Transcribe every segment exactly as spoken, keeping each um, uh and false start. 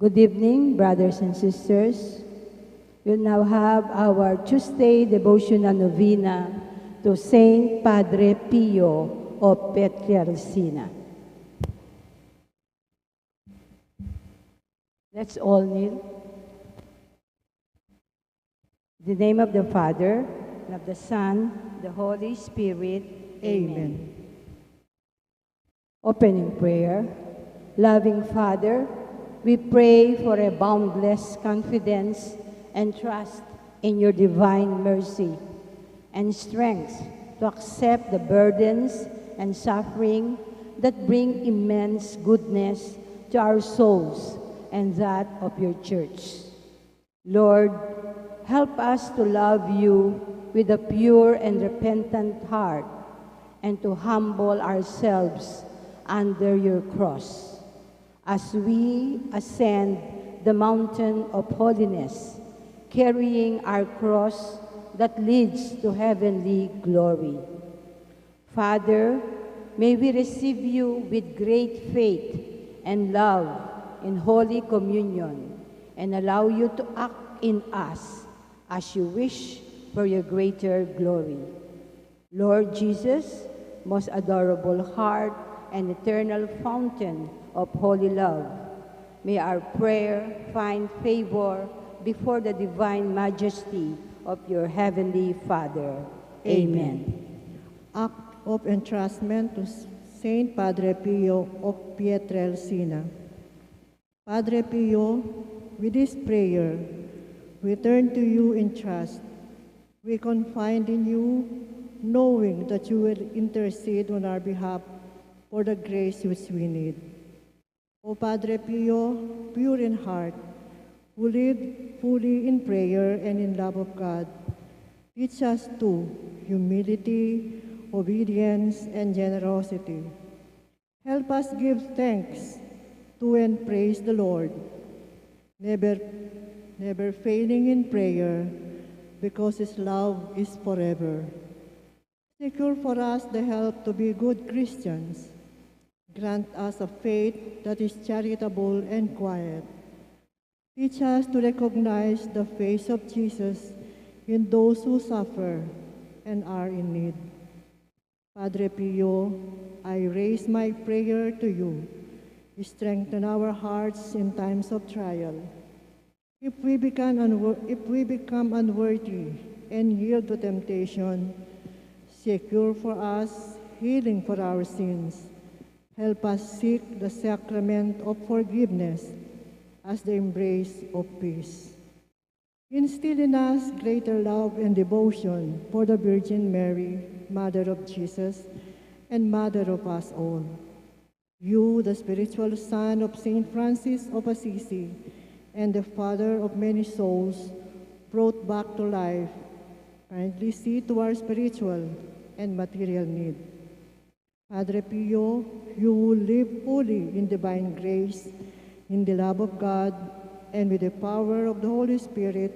Good evening, brothers and sisters. We'll now have our Tuesday devotional novena to Saint Padre Pio of Pietrelcina. Let's all kneel. In the name of the Father, and of the Son, the Holy Spirit. Amen. Amen. Opening prayer. Loving Father, we pray for a boundless confidence and trust in your divine mercy and strength to accept the burdens and suffering that bring immense goodness to our souls and that of your church. Lord, help us to love you with a pure and repentant heart and to humble ourselves under your cross as we ascend the mountain of holiness, carrying our cross that leads to heavenly glory. Father, may we receive you with great faith and love in Holy Communion and allow you to act in us as you wish for your greater glory. Lord Jesus, most adorable heart and eternal fountain of holy love, may our prayer find favor before the divine majesty of your heavenly Father. Amen. Amen. Act of entrustment to Saint Padre Pio of Pietrelcina. Padre Pio, with this prayer, we turn to you in trust. We confide in you, knowing that you will intercede on our behalf for the grace which we need. O Padre Pio, pure in heart, who lived fully in prayer and in love of God, teach us too humility, obedience, and generosity. Help us give thanks to and praise the Lord, never, never failing in prayer, because his love is forever. Secure for us the help to be good Christians. Grant us a faith that is charitable and quiet. Teach us to recognize the face of Jesus in those who suffer and are in need. Padre Pio, I raise my prayer to you. Strengthen our hearts in times of trial. If we become, unwor- if we become unworthy and yield to temptation, secure for us healing for our sins. Help us seek the sacrament of forgiveness as the embrace of peace. Instill in us greater love and devotion for the Virgin Mary, Mother of Jesus and Mother of us all. You, the spiritual son of Saint Francis of Assisi and the father of many souls brought back to life, kindly see to our spiritual and material need. Padre Pio, you who live fully in divine grace, in the love of God, and with the power of the Holy Spirit,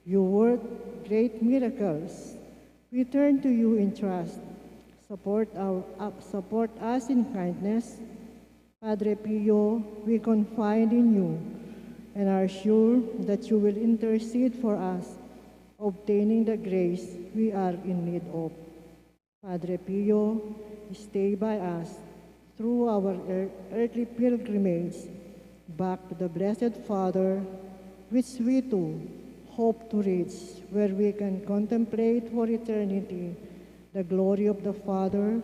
you work great miracles. We turn to you in trust. Support, our, uh, support us in kindness. Padre Pio, we confide in you and are sure that you will intercede for us, obtaining the grace we are in need of. Padre Pio, stay by us through our ear- earthly pilgrimage back to the Blessed Father, which we too hope to reach, where we can contemplate for eternity the glory of the Father,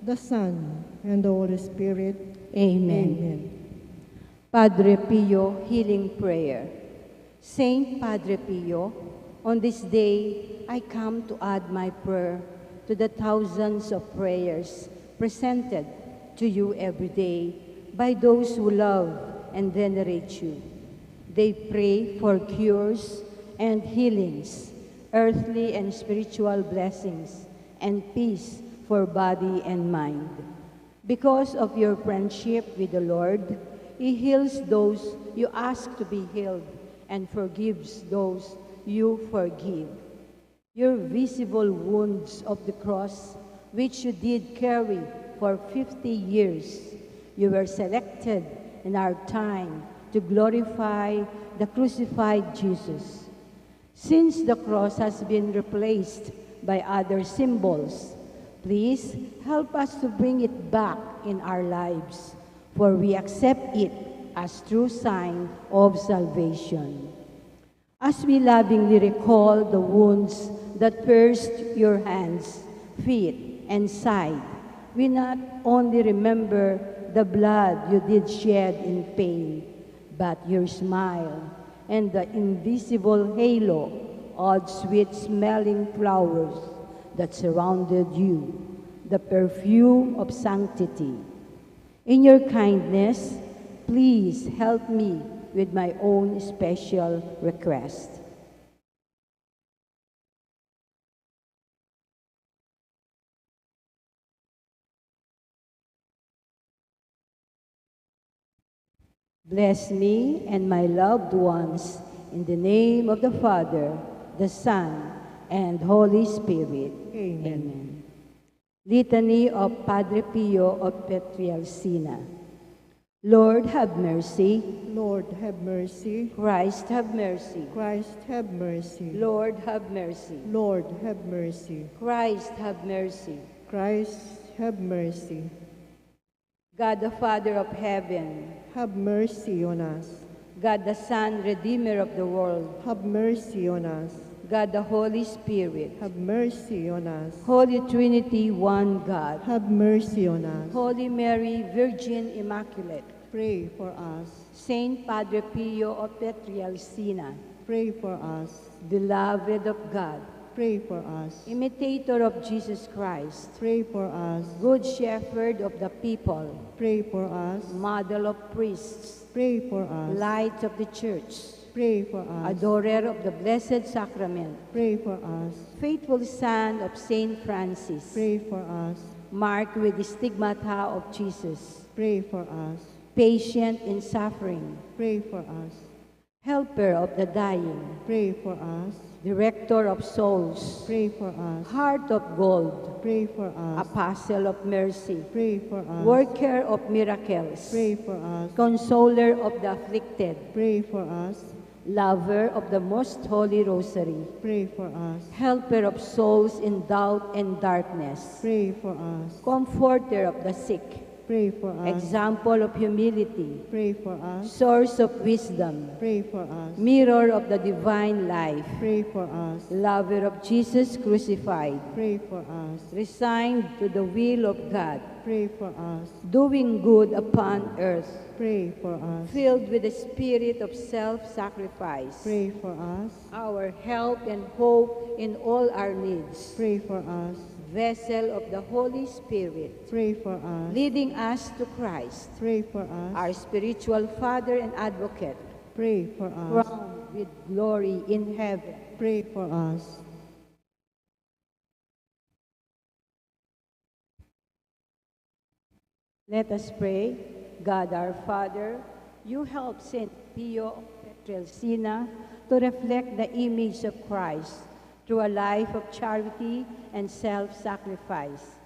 the Son, and the Holy Spirit. Amen. Amen. Padre Pio healing prayer. Saint Padre Pio, on this day I come to add my prayer to the thousands of prayers presented to you every day by those who love and venerate you. They pray for cures and healings, earthly and spiritual blessings, and peace for body and mind. Because of your friendship with the Lord, He heals those you ask to be healed and forgives those you forgive. Your visible wounds of the cross, which you did carry for fifty years, you were selected in our time to glorify the crucified Jesus. Since the cross has been replaced by other symbols, please help us to bring it back in our lives, for we accept it as true sign of salvation. As we lovingly recall the wounds that pierced your hands, feet, and side, we not only remember the blood you did shed in pain, but your smile and the invisible halo of sweet-smelling flowers that surrounded you, the perfume of sanctity. In your kindness, please help me with my own special request. Bless me and my loved ones in the name of the Father, the Son, and Holy Spirit. Amen. Amen. Litany of Padre Pio of Pietrelcina. Lord, have mercy. Lord, have mercy. Christ, have mercy. Christ, have mercy. Lord, have mercy. Lord, have mercy. Christ, have mercy. Christ, have mercy. God, the Father of heaven, have mercy on us. God the Son, Redeemer of the world, have mercy on us. God the Holy Spirit, have mercy on us. Holy Trinity, one God, have mercy on us. Holy Mary, Virgin Immaculate, pray for us. Saint Padre Pio of Pietrelcina, pray for us. Beloved of God, pray for us. Imitator of Jesus Christ, pray for us. Good Shepherd of the people, pray for us. Model of priests, pray for us. Light of the Church, pray for us. Adorer of the Blessed Sacrament, pray for us. Faithful son of Saint Francis, pray for us. Marked with the stigmata of Jesus, pray for us. Patient in suffering, pray for us. Helper of the dying, pray for us. Director of souls, pray for us. Heart of gold, pray for us. Apostle of mercy, pray for us. Worker of miracles, pray for us. Consoler of the afflicted, pray for us. Lover of the Most Holy Rosary, pray for us. Helper of souls in doubt and darkness, pray for us. Comforter of the sick, pray for us. Example of humility, pray for us. Source of wisdom, pray for us. Mirror of the divine life, pray for us. Lover of Jesus crucified, pray for us. Resigned to the will of God, pray for us. Doing good upon earth, pray for us. Filled with the spirit of self-sacrifice, pray for us. Our help and hope in all our needs, pray for us. Vessel of the Holy Spirit, pray for us. Leading us to Christ, pray for us. Our spiritual Father and Advocate, pray for us. Crowned with glory in heaven, pray for us. Let us pray. God our Father, you help Saint Pio of Pietrelcina to reflect the image of Christ through a life of charity and self-sacrifice.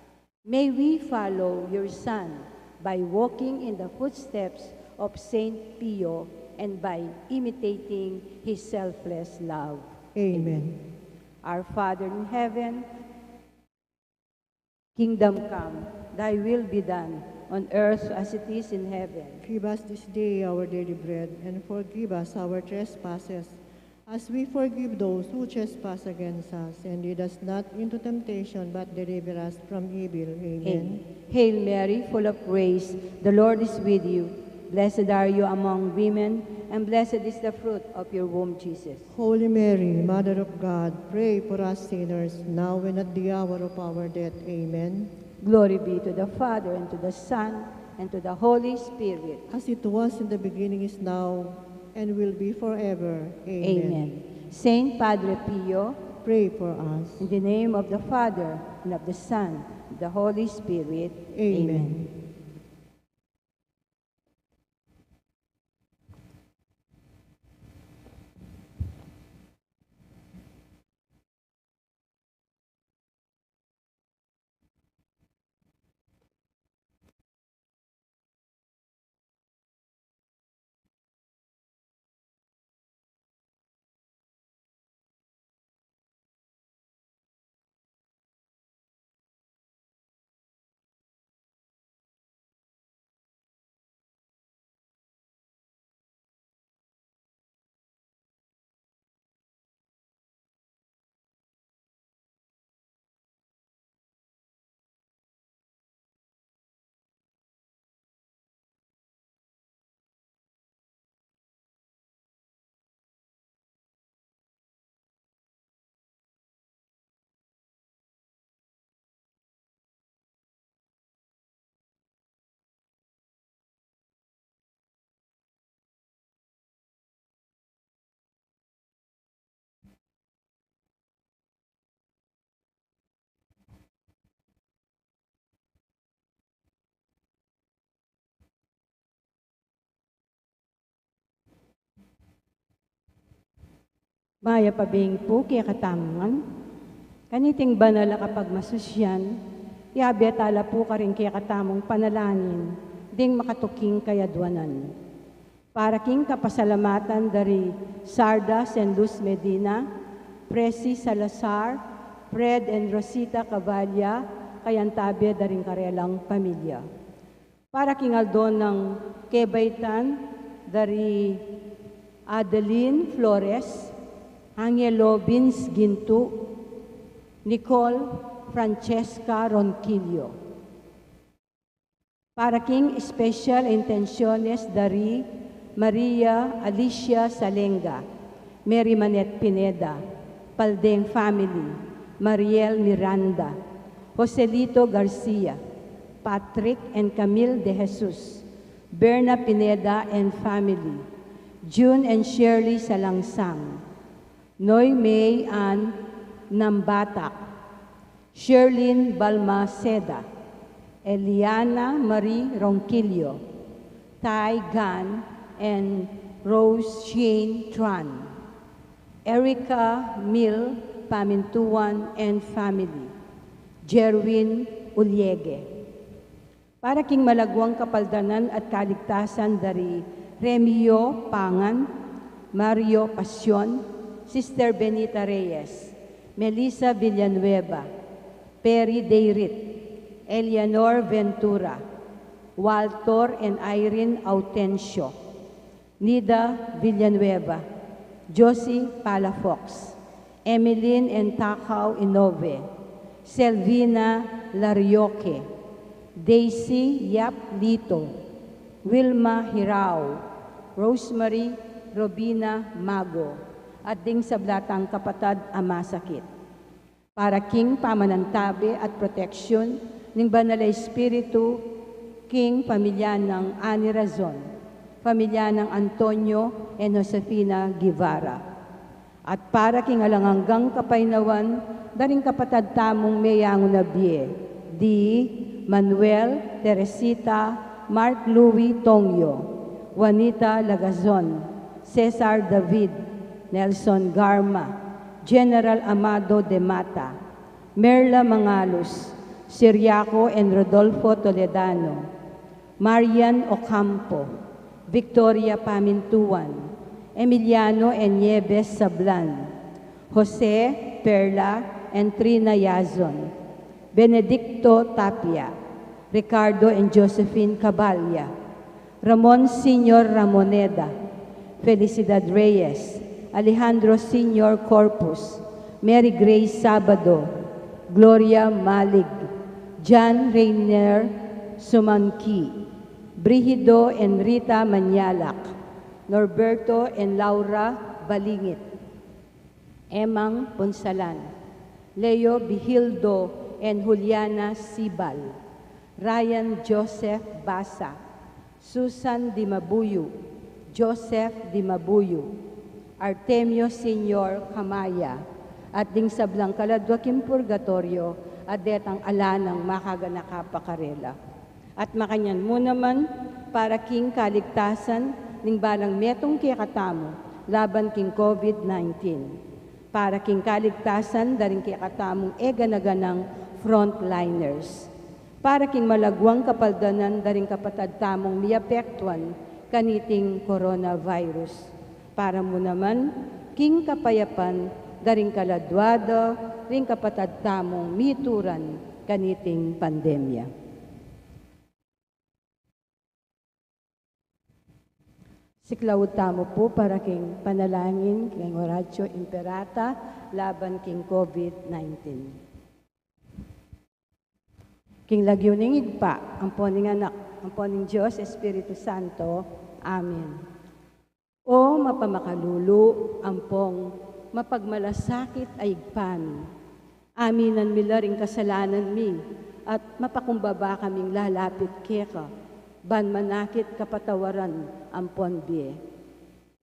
May we follow your Son by walking in the footsteps of Saint Pio and by imitating his selfless love. Amen. Our Father in heaven, kingdom come, thy will be done, on earth as it is in heaven. Give us this day our daily bread, and forgive us our trespasses, as we forgive those who trespass against us. And lead us not into temptation, but deliver us from evil. Amen. Hail Mary, full of grace, the Lord is with you. Blessed are you among women, and blessed is the fruit of your womb, Jesus. Holy Mary, Mother of God, pray for us sinners, now and at the hour of our death. Amen. Glory be to the Father, and to the Son, and to the Holy Spirit. As it was in the beginning, is now, and will be forever. Amen. Amen. Saint Padre Pio, pray for us. In the name of the Father, and of the Son, and the Holy Spirit. Amen. Amen. Mayap a beng pu kekatamu ngan. Kaniting banal a kapagmasusyan, yabe tala pu karing kekatamung panalangin ding makatuking kayadwanan. Para king kapasalamatan da ri Sarda Sen Luz Medina, Presi Salazar, Fred and Rosita Cavalla, kayantabe da ring karelang pamilya. Para king aldo nang kebaitan da ri Adeline Flores, Angelo Vince Gintu, Nicole Francesca Ronquillo. Para king special intenciones da ri Maria Alicia Salenga, Mary Manette Pineda, Paldeng family, Mariel Miranda, Joselito Garcia, Patrick and Camille De Jesus, Berna Pineda and family, June and Shirley Salangsang, Noy May Ann Nambatak, Sherlyn Balmaceda, Eliana Marie Ronquillo, Tai Gan and Rose Shane Tran, Erica Mil Pamintuan and family, Jerwin Uliege. Para king malagwang kapaldanan at kaligtasan da ri Remio Pangan, Mario Pasion, Sister Benita Reyes, Melissa Villanueva, Perry Dayrit, Eleanor Ventura, Walter and Irene Autencio, Nida Villanueva, Josie Palafox, Emeline and Takao Inove, Selvina Larioque, Daisy Yap Lito, Wilma Hirao, Rosemary Robina Mago, at ding sabla tang kapatad a masakit. Para king pamanantabe at proteksyon ning Banal a Espiritu king pamilya nang Ani Razon, pamilya nang Antonio and Josefina Guevara. At para king alang anggang kapaynawan da ring kapatad tamung meyangu na bie, di Manuel, Teresita, Mark Louis Tongyo, Juanita Lagazon, Cesar David, Nelson Garma, General Amado de Mata, Merla Mangalus, Ciriaco and Rodolfo Toledano, Marian Ocampo, Victoria Pamintuan, Emiliano and Nieves Sablan, Jose, Perla and Trina Yazon, Benedicto Tapia, Ricardo and Josephine Caballa, Ramon Senior Ramoneda, Felicidad Reyes, Alejandro Senior Corpus, Mary Grace Sabado, Gloria Malig, John Reiner Sumanqui, Brigido and Rita Manyalak, Norberto and Laura Balingit, Emang Punsalan, Leo Bihildo and Juliana Sibal, Ryan Joseph Basa, Susan Dimabuyu, Joseph Dimabuyu, Artemio Senior Camaya, at ding sablang kaladwa king purgatoryo, at detang ala nang makaganaka pa karela. At makanyan mu naman, para king kaligtasan ning balang metung kekatamu laban king COVID nineteen, para king kaligtasan da ring kekatamung e gana-ganang frontliners, para king malagwang kapaldanan da ring kapatad tamung miapektuan kaniting coronavirus, para mu naman king kapayapan da ring kaladwa da ring kapatad tamung mituran kaniting pandemya. Siklaud tamu pu para king panalangin king Oratio Imperata laban king COVID nineteen. King lagyu ning Ibpa, ampon ning Anak, ampon ning Dios Espiritu Santo. Amen. O mapamakalulu, ampong mapagmalasakit a Ibpa mi, aminan mi la ring kasalanan mi, at mapakumbaba kaming lalapit keka, ban manakit kapatawaran ampon bie.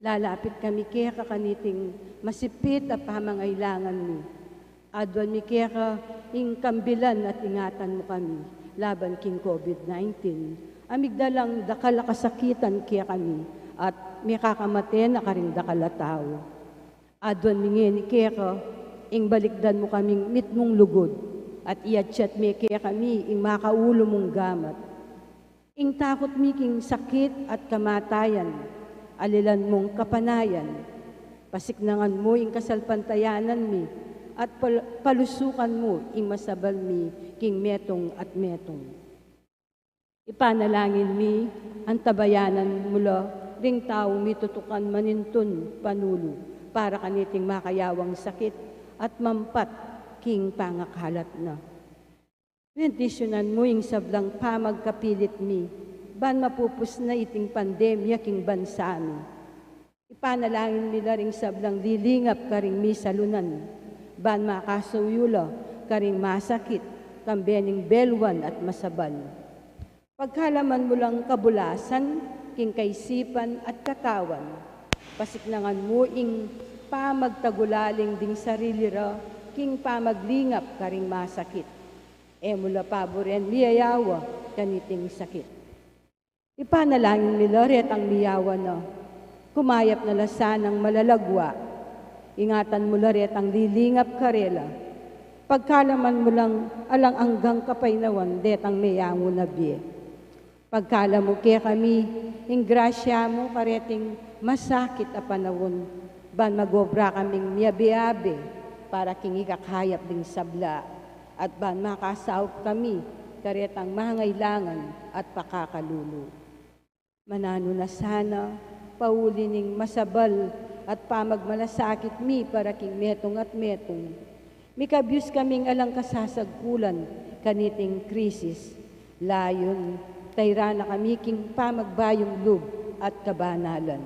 Lalapit kami keka kaniting masipit a pamangailangan mi. Aduan mi keka ing kambilan at ingatan mu kami laban king COVID nineteen, a migdalang dakal a kasakitan kekami at mikakamate na karing dakal a tau. Aduan mi ngeni keka, ing balikdan mu kaming mitmung lugud, at iyatyat me kekami ing makaulu mung gamat. Ing takut mi king sakit at kamatayan, alilan mung kapanayan. Pasiknangan mu ing kasalpantayanan mi, at pal-, palusukan mu ing masabal mi king metung at metung. Ipanalangin mi, antabayanan mu la ring taung mitutukan manintun panulu para kaniting makayawang sakit at mampat king pangakalat na. Bendisyunan mu ing sablang pamagkapilit mi, ban mapupus na iting pandemya king bansa mi. Ipanalangin mi la ring sablang lilingap karing misalunan, ban makasuyu la karing masakit, kambe ning belwan at masabal. Pagkalaman mu lang kabulasan king kaisipan at katawan, pasiknangan mu ing pamagtagulaling ding sarili ra king pamaglingap karing masakit. E mu la paburen miyayawa kaniting sakit. Ipanalangin mi la retang miyawa na, kumayap na la sanang malalagwa. Ingatan mu la retang lilingap karela. Pagkalaman mu lang alang anggang kapaynawan detang meyangu na bie. Pagkalub mu kekami ing grasya mu kareting masakit a panaun, ban mag-obra kaming miyabe-abe para king ikakayap ding sabla, at ban makasaup kami karetang mangailangan at pakakalulu. Mananu na sana, pauli ning masabal at pamagmalasakit mi para king metung at metung, mikabyus kaming alang kasasagkulan kaniting krisis, layun tayran na kami king pamagbayung lub at kabanalan.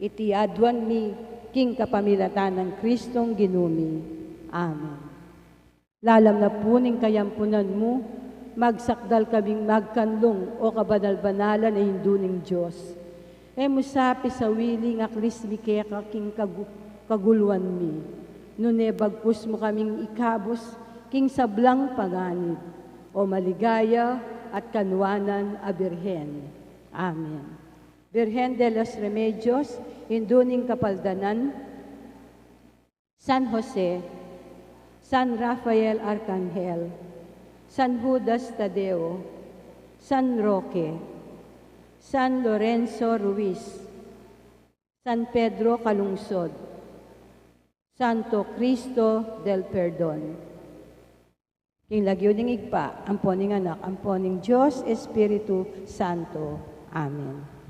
Iti aduan mi king kapamilatan nang Kristong Ginu mi. Amen. Lalam na pu ning kayampunan mu, magsakdal kaming magkanlung, o kabanal-banalan a Indu ning Dios. E mu sa pisawili ing aklis mi keka king kagu-, kaguluan mi. Nune bagkus mu kaming ikabus king sablang panganib, o maligaya at kanuanan a Birhen. Amen. Birhen de los Remedios, Indu ning Kapaldanan, San Jose, San Rafael Arcangel, San Judas Tadeo, San Roque, San Lorenzo Ruiz, San Pedro Calungsod, Santo Cristo del Perdon. King lagyu ning Ibpa, ampo ning Anak, ampo ning Dios Espiritu Santo. Amen.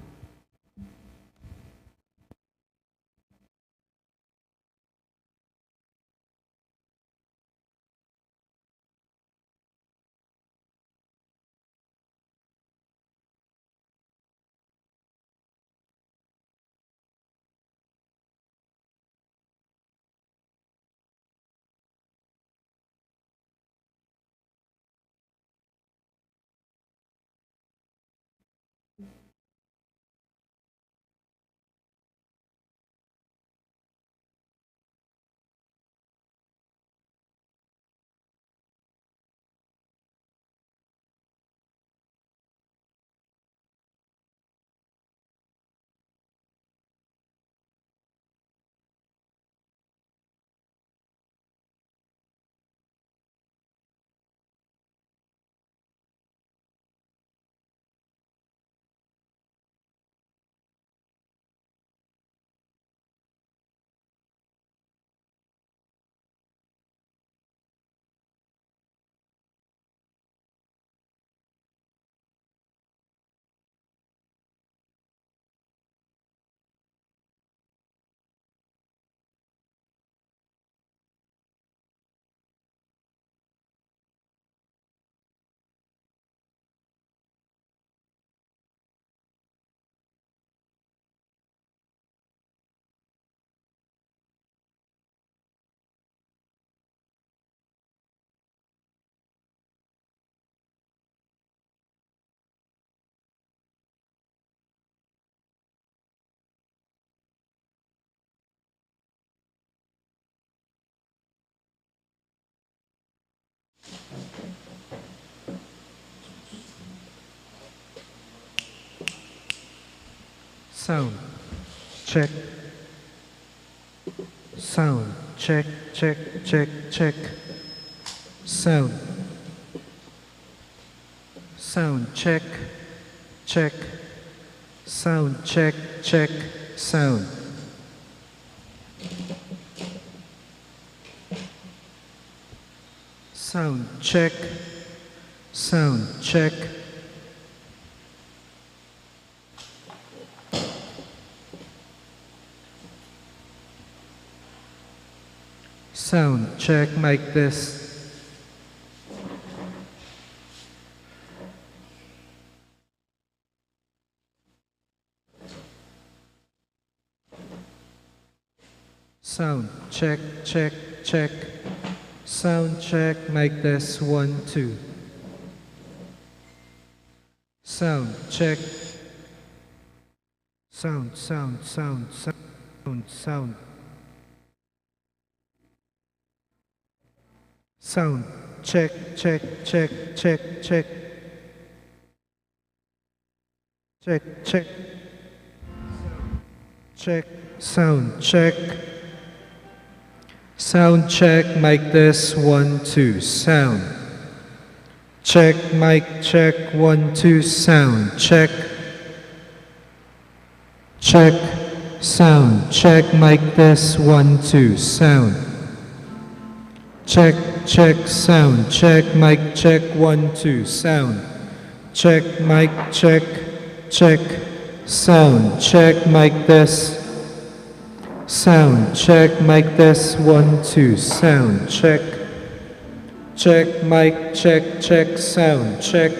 Sound check. Sound, check, check, check, check. Sound. Sound, check, check. Sound, check, check, sound. Sound, check. Sound, check. Sound, check, mic test. Sound, check, check, check. Sound, check, mic test, one, two. Sound, check. Sound, sound, sound, sound, sound. Sound, check, check, check, check, check. Check, check. Check, sound, check. Sound check, mic test, one, two, sound. Check, mic, check, one, two, sound, check. Check, sound, check, mic test, one, two, sound. Check, check, sound, check, mic, check, one, two, sound. Check, mic, check, check, sound, check, mic test. Sound, check, mic test, one, two, sound, check. Check, mic, check, check, sound, check.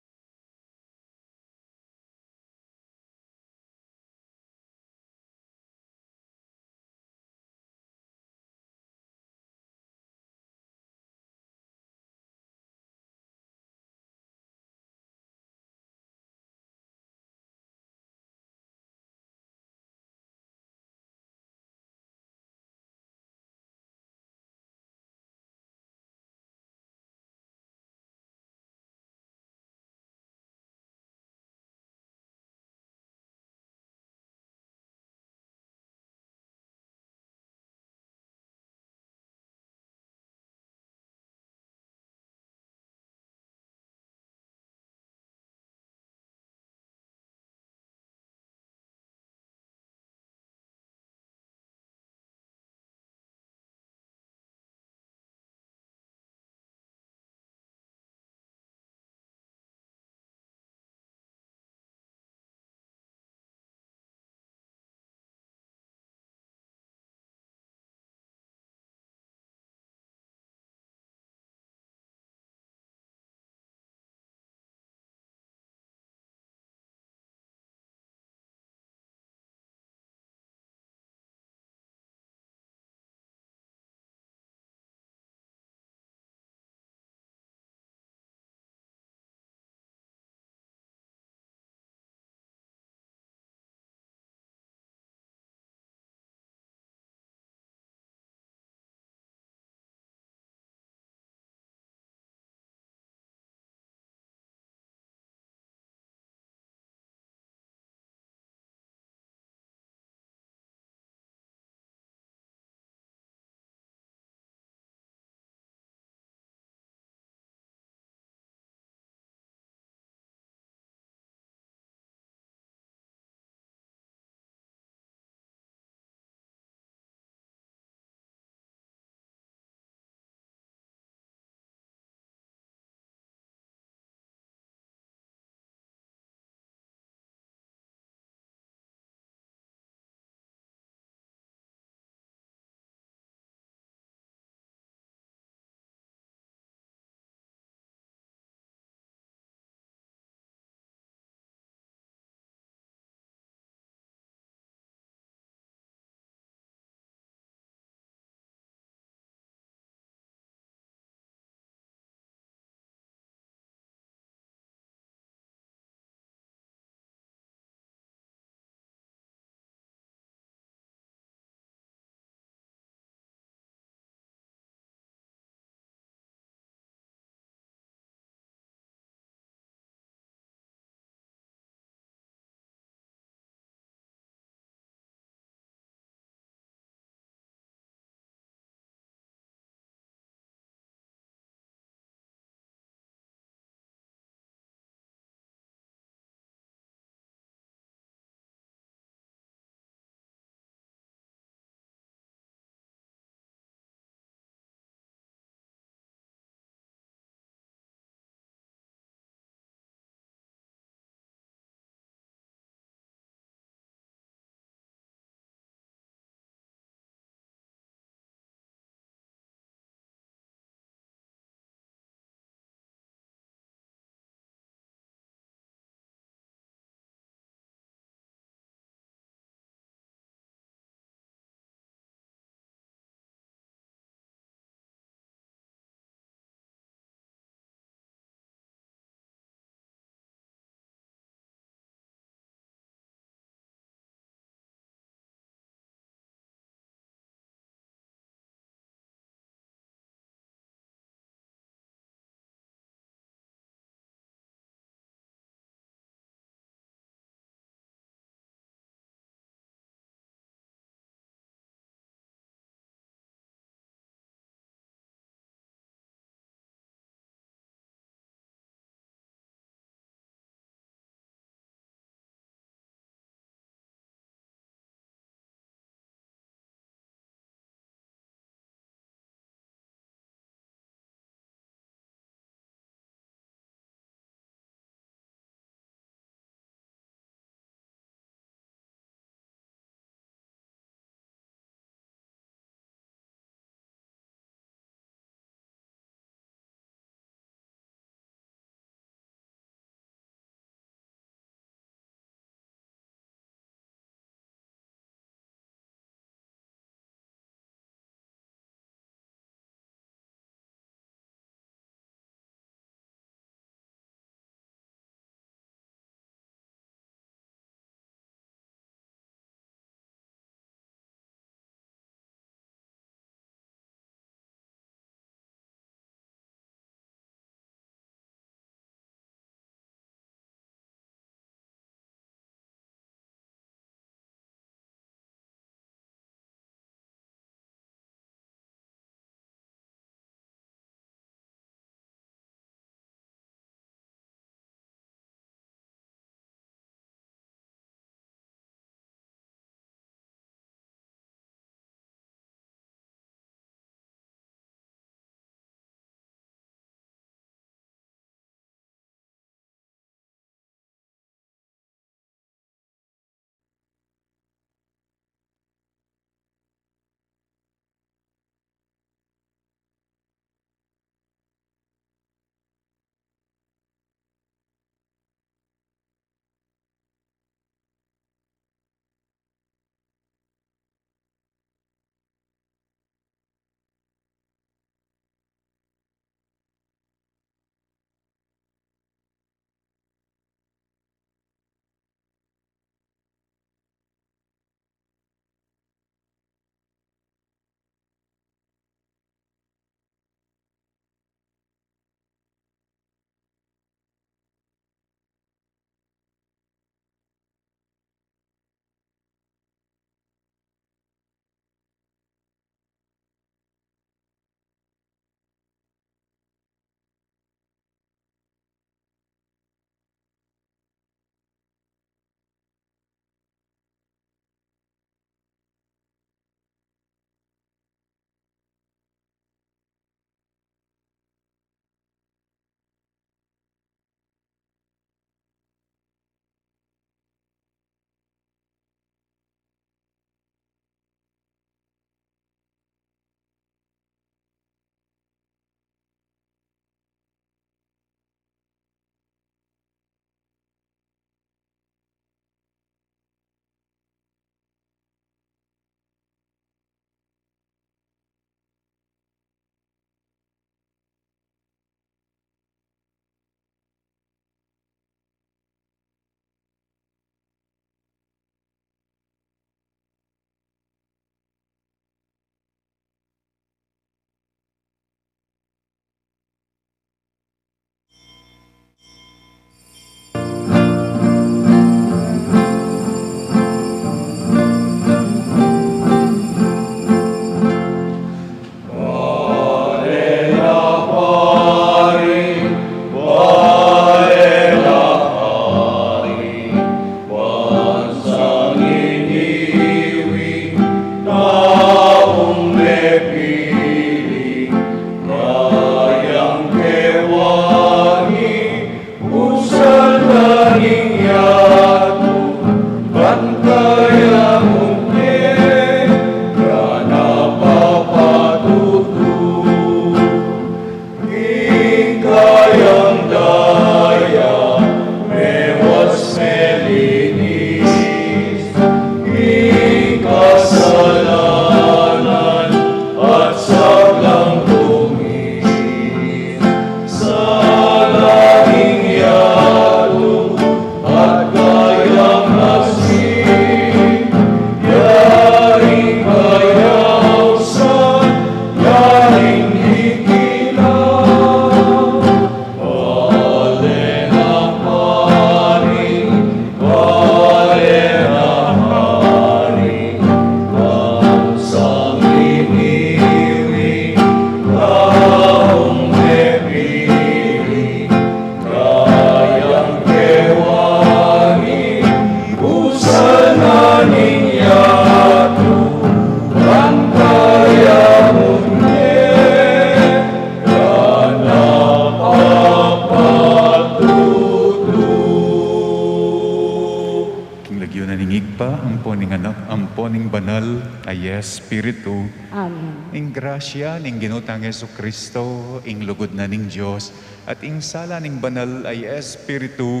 Banal a Espiritu. Amen. Ing grasya ning Ginu tang Jesucristo, ing lugud na ning Dios, at ing sala ning Banal a Espiritu,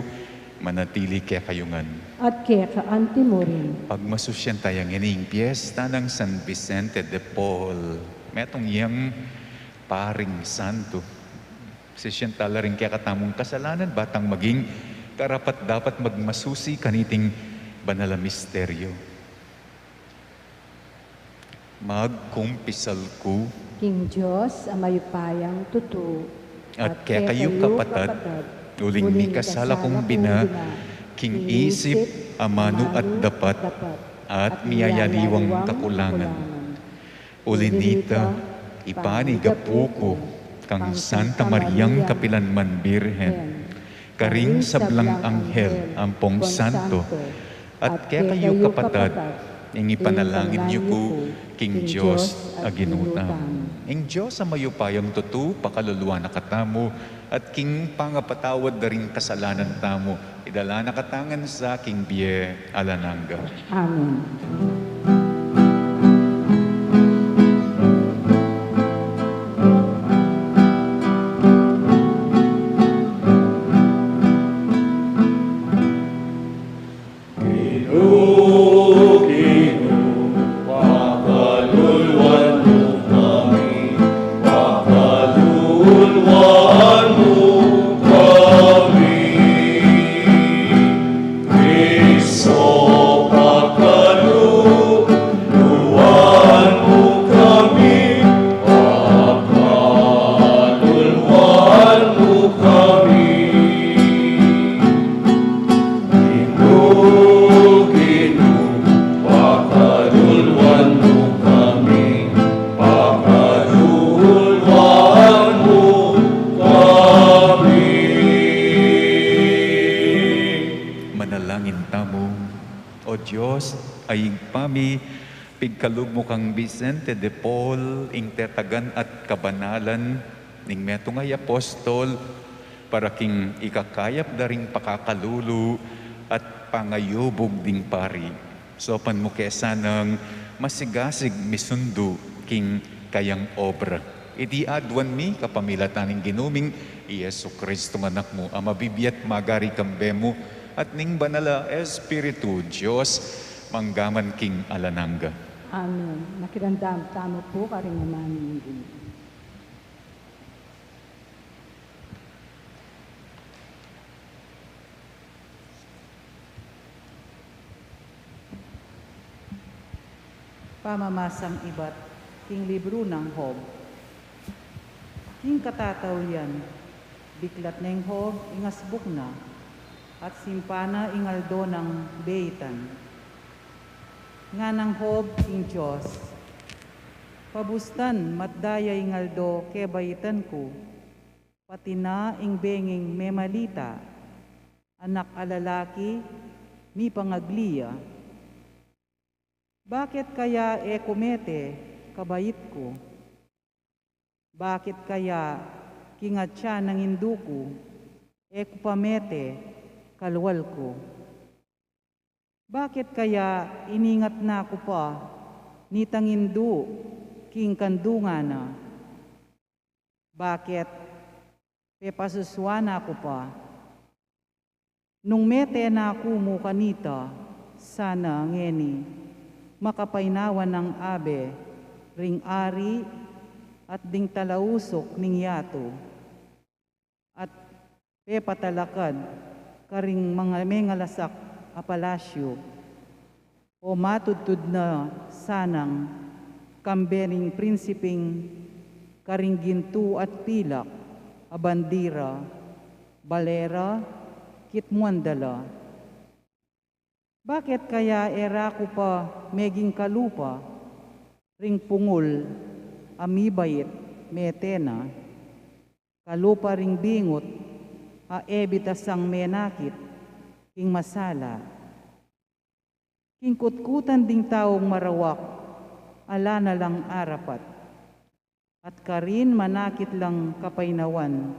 manatili kekayu ngan. At keka antimurin. Pagmasusyan taya ngeni ing piesta nang San Vicente de Paul. Metung yang paring santo. Sisian tala ring kekatamung kasalanan, ba tang maging karapat-dapat magmasusi kaniting banal a misteryo. Magkumpisal ku king Dios a mayupayang tutu, at kekayu kapatad, uling mikasala kung bina, king isip, amanu at dapat, at miyayaliwang kakulangan. Uli nita, ipanigapu ku kang Santa Mariang kapilanman Birhen, karing sablang anghel ampong santo, at kekayu kapatad, ing ipanalangin yu ku king Dios a Ginu tamu. Ing Dios a mayupayang tutu pakaluluan na katamu, at king pangapatawad da ring kasalanan tamu, idala na katamu ngan sa king bie alang angga. Amen. Ginu, Ginu, pakaluluan mu kami, pakaluluan mu kami. Kristo, pakaluluan mu kami, pakaluluan mu kami. Ginu, Ginu, pakaluluan mu kami, pakaluluan mu kami. Manalangin tamu. O Dios, a Ibpa mi, pigkalub mu kang Vicente de Paul ing tetagan at kabanalan ning metung a apostol, para king ikakayap da ring pakakalulu at pangayubug ding pari. Saupan mu ke sanang masigasig misundu king kayang obra. Iti aduan mi kapamilatan ning Ginu ming i Jesucristo, ing Anak mu, a mabibie at magari kambe mu, at ning Banal a Espiritu, Dios, mangga man king alang angga. Amen. Makiramdam tamu pu karing Ama ming Ginu. Pamamasang ibat king libru nang Job. King katataulian, biklat neng Job ing asbuk na, at simpan na ing aldo nang beitan. Nganang Job king Dios, pabustan matda ya ing aldo kebaitan ku, pati na ing benging memalita, anak a lalaki, mipangagli ya. Bakit kaya e ku mete kabait ku? Bakit kaya king atyan nang indu ku, e ku pa mete kalwal ku? Bakit kaya iningat na ku pa nitang indu king kandungan na? Bakit pepasusuan na ku pa? Nung mete na ku mu kanita, sana ngeni makapainawa nang abe ring ari at ding talausuk ning yatu, at pepatalakad karing menga-, mengalasak a palasyu. O matudtud na sanang kambe ring prinsiping karing gintu at pilak a bandira, bale ra kitmuan da la. Bakit kaya e ra ku pa meging kalupa ring pungul a mibait mete na, kalupa ring bingut a e bitasang menakit king masala? King kutkutan ding taung marawak, ala na lang arapat, at karin manakit lang kapainawan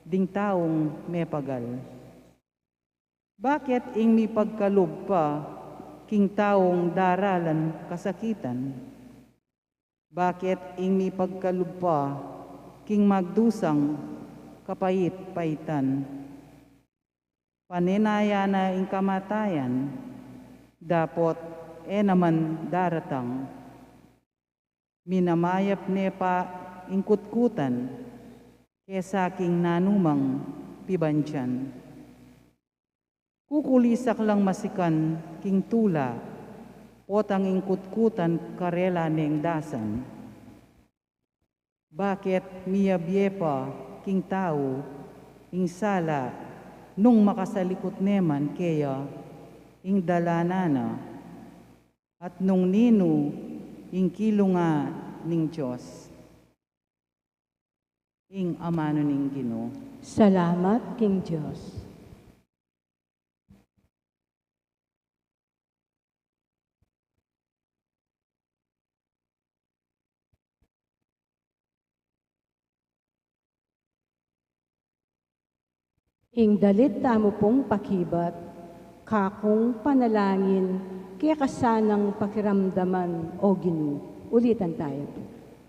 ding taung mepagal. Bakit ing mipagkalub pa king taung daralan kasakitan? Bakit ing mipagkalub pa king magdusang kapait-paitan? Panenayan na ing kamatayan, dapot e naman daratang. Minamayap ne pa ing kutkutan kesa king nanumang pibandian. Kukulisak lang masikan king tula, potang ing kutkutan karela neng dasan. Bakit miyabie pa king tau ing sala nung makasalikut ne man keya ing dalanan na? At nung ninu ing kilunga ning Dios? Ing amanu ning Ginu. Salamat king Dios. Ing dalit tamu pung pakibat, kakung panalangin, keka sanang pakiramdaman, O Ginu. Ulitan tayo.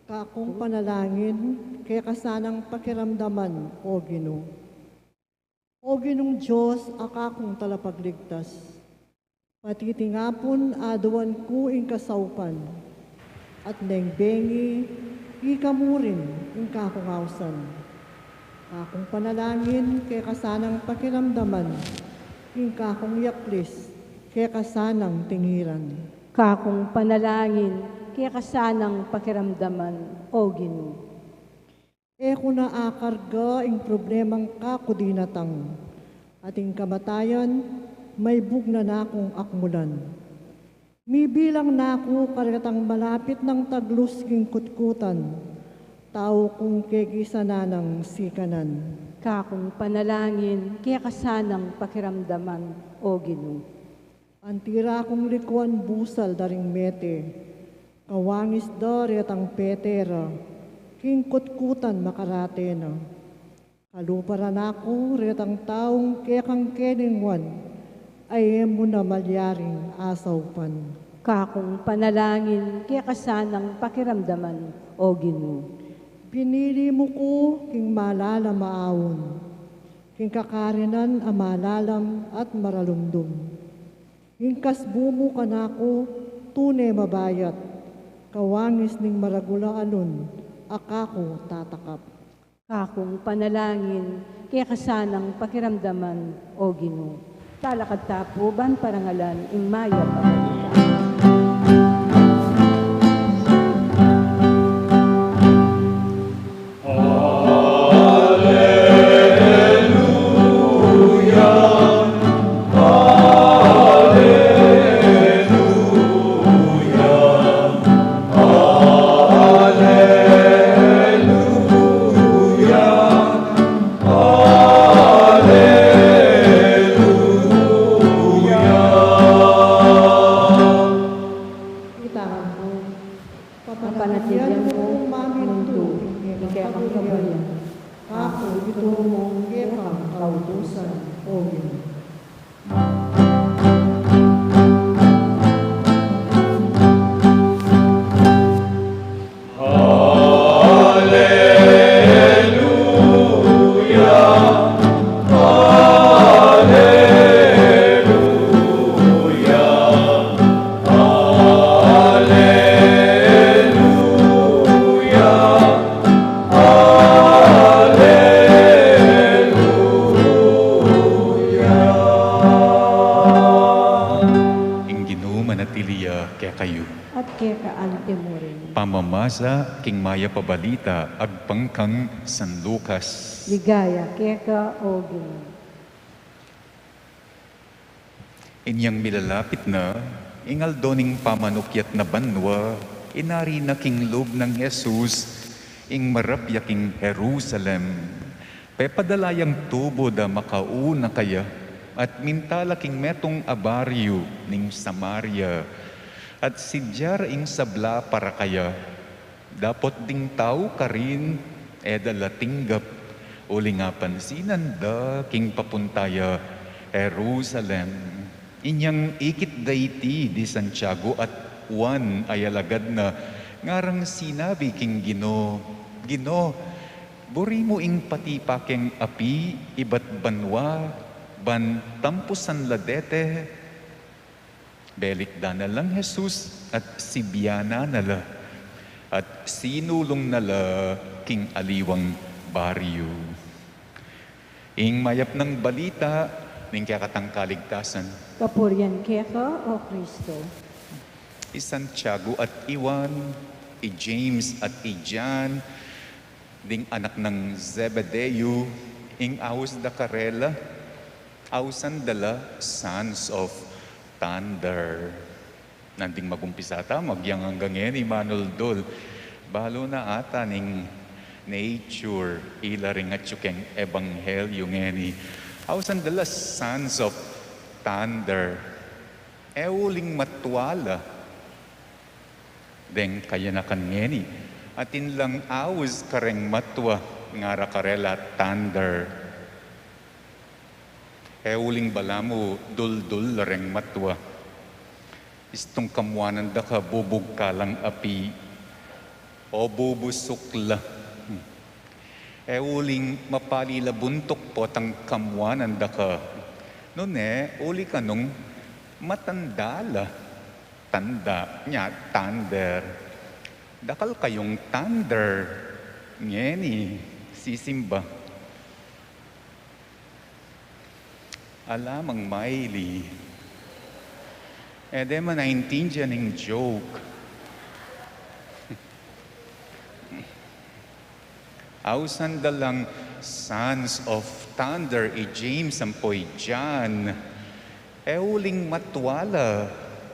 Kakung panalangin, keka sanang pakiramdaman, O Ginu. O Ginung Dios, a kakung talapagligtas, patitingapun aduan ku ing kasaupan, at neng bengi, ika mu rin ing kakung ausan. Kakung panalangin, keka sanang pakiramdaman, ing kakung yaklis, keka sanang tingiran. Kakung panalangin, keka sanang pakiramdaman, O Ginu. E ku na akarga ing problemang kaku dinatang, at ing kamatayan, maybug na nakung akmulan. Mibilang na ku karetang malapit nang taglus king kutkutan, tau kung kegisanan nang sikanan. Kakung panalangin, keka sanang pakiramdaman, O Ginu. Anti ra kung likuan busal da ring mete, kawangis da retang pete ra, king kutkutan makarate na. Kalupa ra naku retang taung kekang keninguan, a e mu na malyaring asaupan. Kakung panalangin, keka sanang pakiramdaman, O Ginu. Pinili mu ku king malalam a aun, king kakarinan a malalam at maralumdum. Ing kasbu mu kanaku tune mabayat, kawangis ning maragul a alun a kaku tatakap. Kakung panalangin, keka sanang pakiramdaman, O Ginu. Talakad ta pu ban parangalan ing mayap a balita. Itangan ku, papanatilian mu mamintu ing kekang kabulian. Aku ituru mu ing kekang kautusan, O Ginu. Ing Ginu manatili ya kekayu. At keka antimurin. Pamamasa king mayap a balita agpang kang San Lucas. Ligaya keka, O Ginu. Inyang milalapit na ing aldo ning pamanukyat na banua, inari na king lub nang Jesus ing marapya king Jerusalem. Pepadala yang tubu da makauna kaya, at minta la king metung a baryu ning Samaria, at sidya ra ing sabla para kaya. Dapot ding tau karin e da la tinggap, uling apansinan da king papunta ya Jerusalem. Inyang ikit da iti di Santiago at Juan a alagad na, ngarang sinabi king Ginu, Ginu, buri mu ing patipa keng api ibat banua, ban tampusan la dete? Belikdan na lang Jesus at sibianan na la, at sinulung na la king aliwang baryu. Ing mayap nang balita ning kekatang kaligtasan. Kapurian keka, O Kristo. I Santiago at i Juan, i James at i John, ding anak nang Zebedeo, ing aus da karela, ausan da la sons of thunder. Nanding magumpisa ta, agyang anggang ngeni manuldul. Balu na ata ning nature, ila ring atyu keng ebanghelyu ngeni. Ausan da la sons of thunder. E uling matua la deng kayanakan ngeni. Atin lang aus kareng matua, ngara karela thunder. E uling balamu duldul la reng matua. Istung kamuanan da ka bubugkalang api o bubusuk la. E uling mapali la buntuk potang kamuanan da ka. Nune, uli kanung matanda la. Tanda, nya thunder. Dakal kayung thunder ngeni sisimba. Ala mang maili. E de man naintindian ing joke. Ausan da lang sons of thunder i James ampo i John. E uling matua la.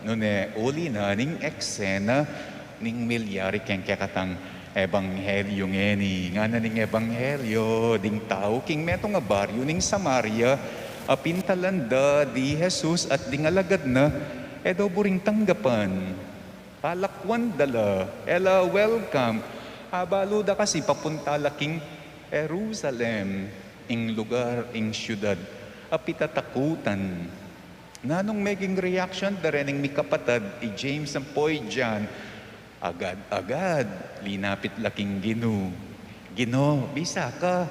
Nune uli na ning eksena ning milyari keng kekatang ebanghelyu ngeni. Ngana ning ebanghelyu, ding tau king metung a baryu ning Samaria, apintalan da di Jesus at ding alagad na, e da buring tanggapan. Palakwan da la, e la welcome. Abalu da kasi papunta la king Jerusalem, ing lugar, ing syudad a pitatakutan. Nanung meging reaction da rening mikapatad i James ampo i John? Agad-agad linapit la king Ginu. Ginu, bisa ka,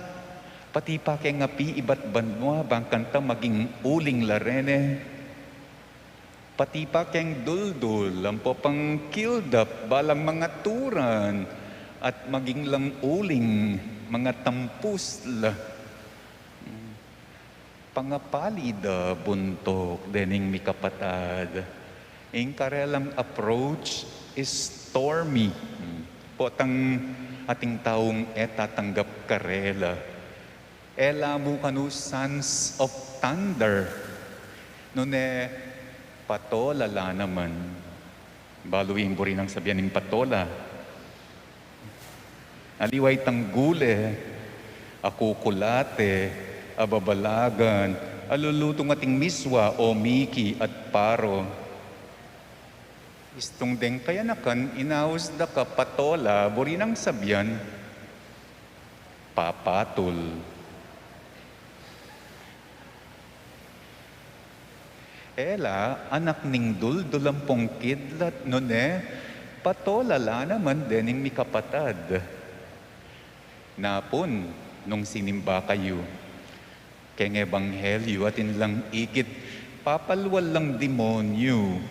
patipa keng api ibat banua bang kanta maging uling la rene. Patipa keng duldul ampo pang kildap balang mangaturan at maging lang uling mangatampus la. Pangapali da buntuk dening mikapatad. Ing karelang approach is stormy. Potang ating taung e tatanggap karela. E la mu kanu sons of thunder. Nune patola la naman. Balu ing buri nang sabian ning patola. Aliwa itang gule, akukulate, ababalagan, alulutung ating miswa o miki at paro. Istung deng kayanakan, inaus da ka patola, buri nang sabian, papatul. E la anak ning duldul ampong kidlat, nune patola la naman dening mikapatad. Napun, nung sinimba kayu keng ebanghelyu, atin lang ikit papalwal lang demonyu.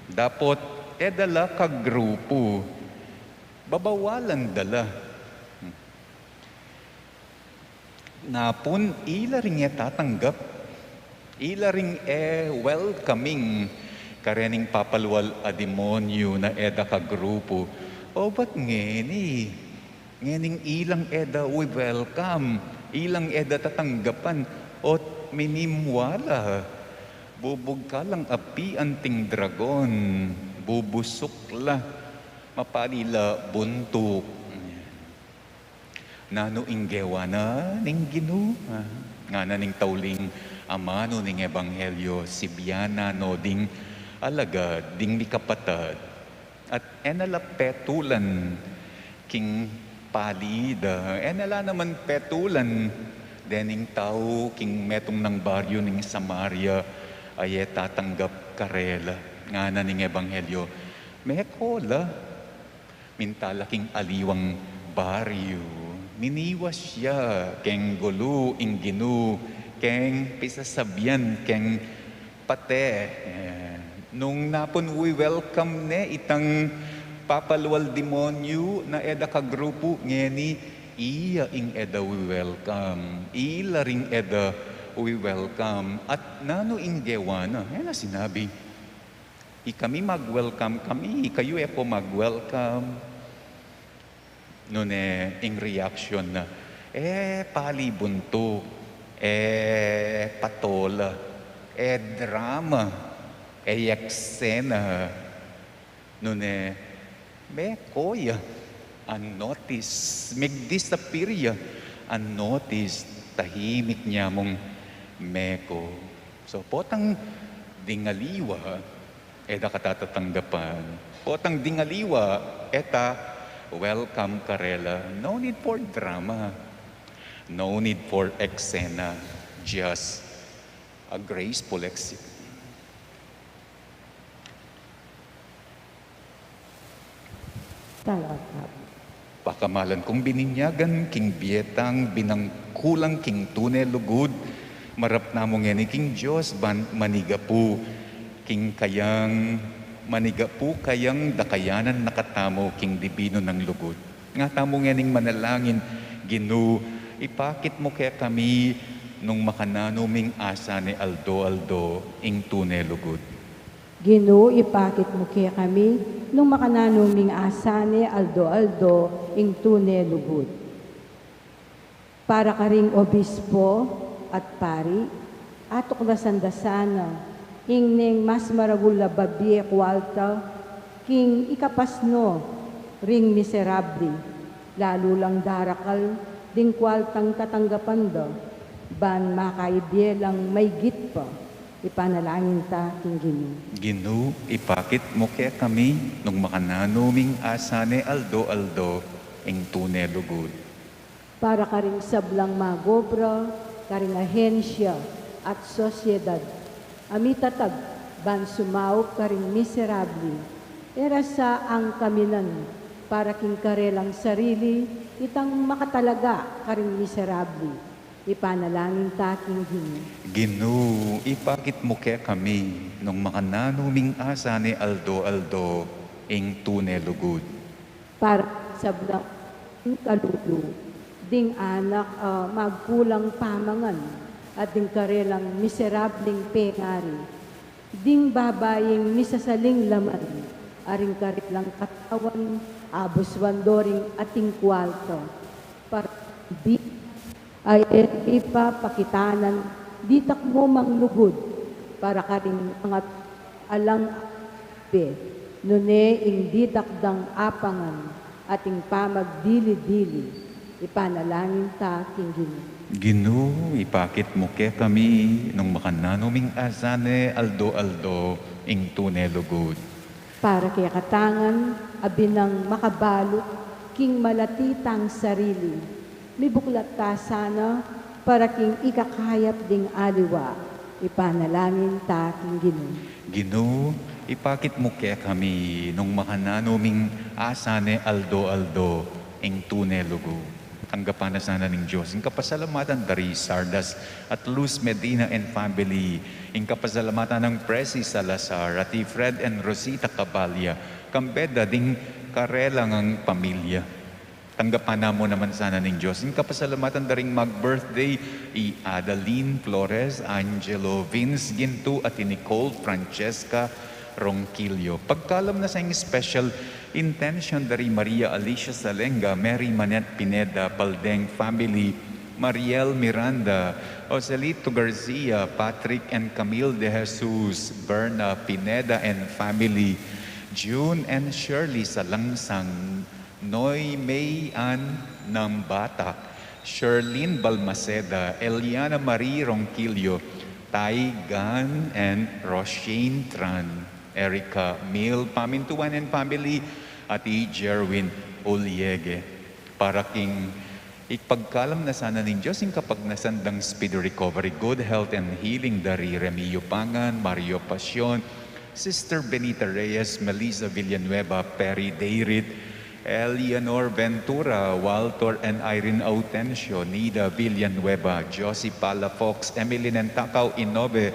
Dapot e da la kagrupu. Babawalan da la. Napun ila ring e tatanggap, ila ring e welcoming karening papalwal a demonyu na e da kagrupu. O bat ngeni? Ngening ilang e da wi-welcome, ilang e da tatanggapan, ot minimwala. Bubugkalang api anting dragon, bubusuk la, mapali la buntuk. Nanu ing gewa na ning Ginu? Ah, ngana ning tauling amanu ning ebanghelyu, sibianan no ding alagad, ding mikapatad. At e na la petulan king pali da, e na la naman petulan dening tau king metung nang baryu ning Samaria, a e tatanggap karela. Ngana ning ebanghelyo, meko la. Minta la king aliwang baryu, miniwas ya keng gulu ing Ginu, keng pisasabian keng pate. Eh, nung napun wi-welcome ne itang papalual demonyu na e da kagrupu ngeni, iya ing e da wi-welcome, ila ring e da wi-welcome. At nanu ing gewa na? E na sinabi, ikami mag-welcome kami, ikayu e ko mag-welcome. Nune ing reaction na, e pali buntuk, e patola, e drama, e eksena. Nune meko ya unnoticed, mig-disappear ya unnoticed, tahimik ne mung meko. So potang ding aliwa, e da ka tatanggapan. Potang ding aliwa, e ta welcome karela. No need for drama. No need for eksena. Just a graceful exit. Salamat. Pakamalan kung bininyagan, king bie tang binangkulang king tune lugud, marap namu ngeni king Dios ban manigapu king kayang, manigapu kayang dakayanan na katamu king dibinu nang lugud. Nga tamu ngening manalangin, Ginu, ipakit mu kekami nung makananu ming asane aldo-aldo ing tune lugud. Ginu, ipakit mu kekami nung makananu ming asane aldo-aldo ing tune lugud. Para karing obispo at pari, atuklasan da sana ing neng mas maragul a babie kualta king ikapasno ring miserable, lalu lang darakal ding kualtang tatanggapan da, ban makaibie lang maigit pa. Ipanalangin ta king Ginu. Ginu, ipakit mu kekami nung makananu ming asane aldo-aldo ing tune lugud. Para karing sablang magobra karing ahensya at sosyedad a mitatag ban sumaup karing miserable, e ra sa angkaminan para king karelang sarili itang makatalaga karing miserable. Ipanalangin ta king Ginu. Ginu, ipakit mu kekami nung makananu ming asane aldo-aldo ing tune lugud. Para sablang kalulu ding anak a magkulang pamangan at ding karelang miserableng pengari, ding babaing misasaling laman a ring karelang katawan abuswan do ring ating kualta. Para di ay e pa pakitanan ditak mu mang lugud para karing angat alang be, nune ing ditak dang apangan ating pamagdili-dili. Ipanalangin ta king Ginu. Ginu, ipakit mu kekami nung makananu ming asane aldo-aldo ing tune lugud. Para kekatangan a binang makabalut king malati tang sarili, mibuklat ta sana para king ikakayap ding aliwa. Ipanalangin ta king Ginu. Ginu, ipakit mu kekami nung makananu ming asane aldo-aldo ing tune lugud. Tanggapan na sana ning Dios ing kapasalamatan da ri Sardas at Luz Medina and family, ing kapasalamatan nang Presi Salazar at i Fred and Rosita Cabalia, kambe da ding karela ngang pamilya. Tanggapan na mu naman sana ning Dios ing kapasalamatan da ring mag-birthday, i Adeline Flores, Angelo Vince Ginto, at i Nicole Francesca Ronquillo. Pagkalam na sa ing special intention da ri Maria Alicia Salenga, Mary Manette Pineda, Paldeng family, Mariel Miranda, Joselito Garcia, Patrick and Camille De Jesus, Berna Pineda and family, June and Shirley Salangsang, Noy May Ann Nambatak, Sherlyn Balmaceda, Eliana Marie Ronquillo, Tai Gan and Roshane Tran, Erica Mil Pamintuan and family, at i Jerwin Uliege. Para king Ipagkalam na sana ning Dios ing kapagnasan dang speedy recovery, good health and healing dari Remio Pangan, Mario Pasion, Sister Benita Reyes, Melissa Villanueva, Perry Dayrit, Eleanor Ventura, Walter and Irene Autencio, Nida Villanueva, Josie Palafox, Emily Nentacao Inobe,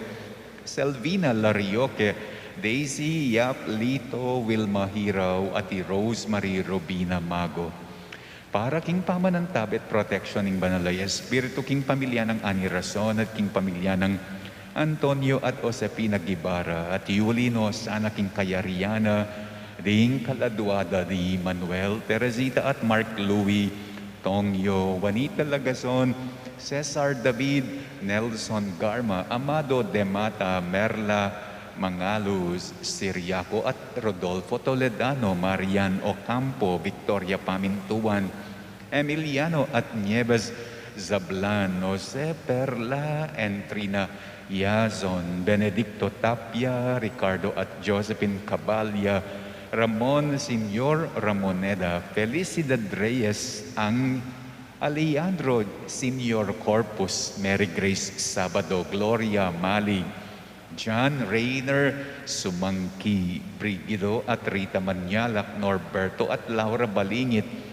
Selvina Larioque, Daisy Yap Lito, Wilma Hirao, at i Rosemary Robina Mago. Para king pamanantabe at proteksyon ning Banal a Espiritu, king pamilya nang Ani Rason at king pamilya nang Antonio at Josefina Guevara, at yuli no sana king kayarian na ding kaladua da di Manuel, Teresita at Mark Louis, Tongyo, Juanita Lagazon, Cesar David, Nelson Garma, Amado Demata, Merla Mangalus, Siriaco at Rodolfo Toledano, Marian Ocampo, Victoria Pamintuan, Emiliano at Nieves Zablan, Jose Perla, Entrina Yazon, Benedicto Tapia, Ricardo at Josephine Cabalia, Ramon Senior Ramoneda, Felicidad Reyes, ang Alejandro Senior Corpus, Mary Grace Sabado, Gloria Mali, John Rayner Sumangki, Brigido at Rita Manyalak, Norberto at Laura Balingit,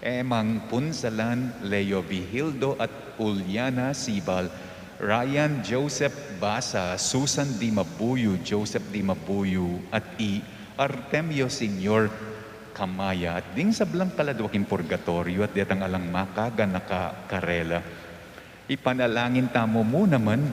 Emang Punsalan, Leo Vigildo at Uliana Sibal, Ryan Joseph Basa, Susan Di Mabuyu, Joseph Di Mabuyu, at i Artemio Senior Kamaya, at ding sablang kaladua king purgatoryo, at detang alang makaganaka karela. Ipanalangin tamu mu naman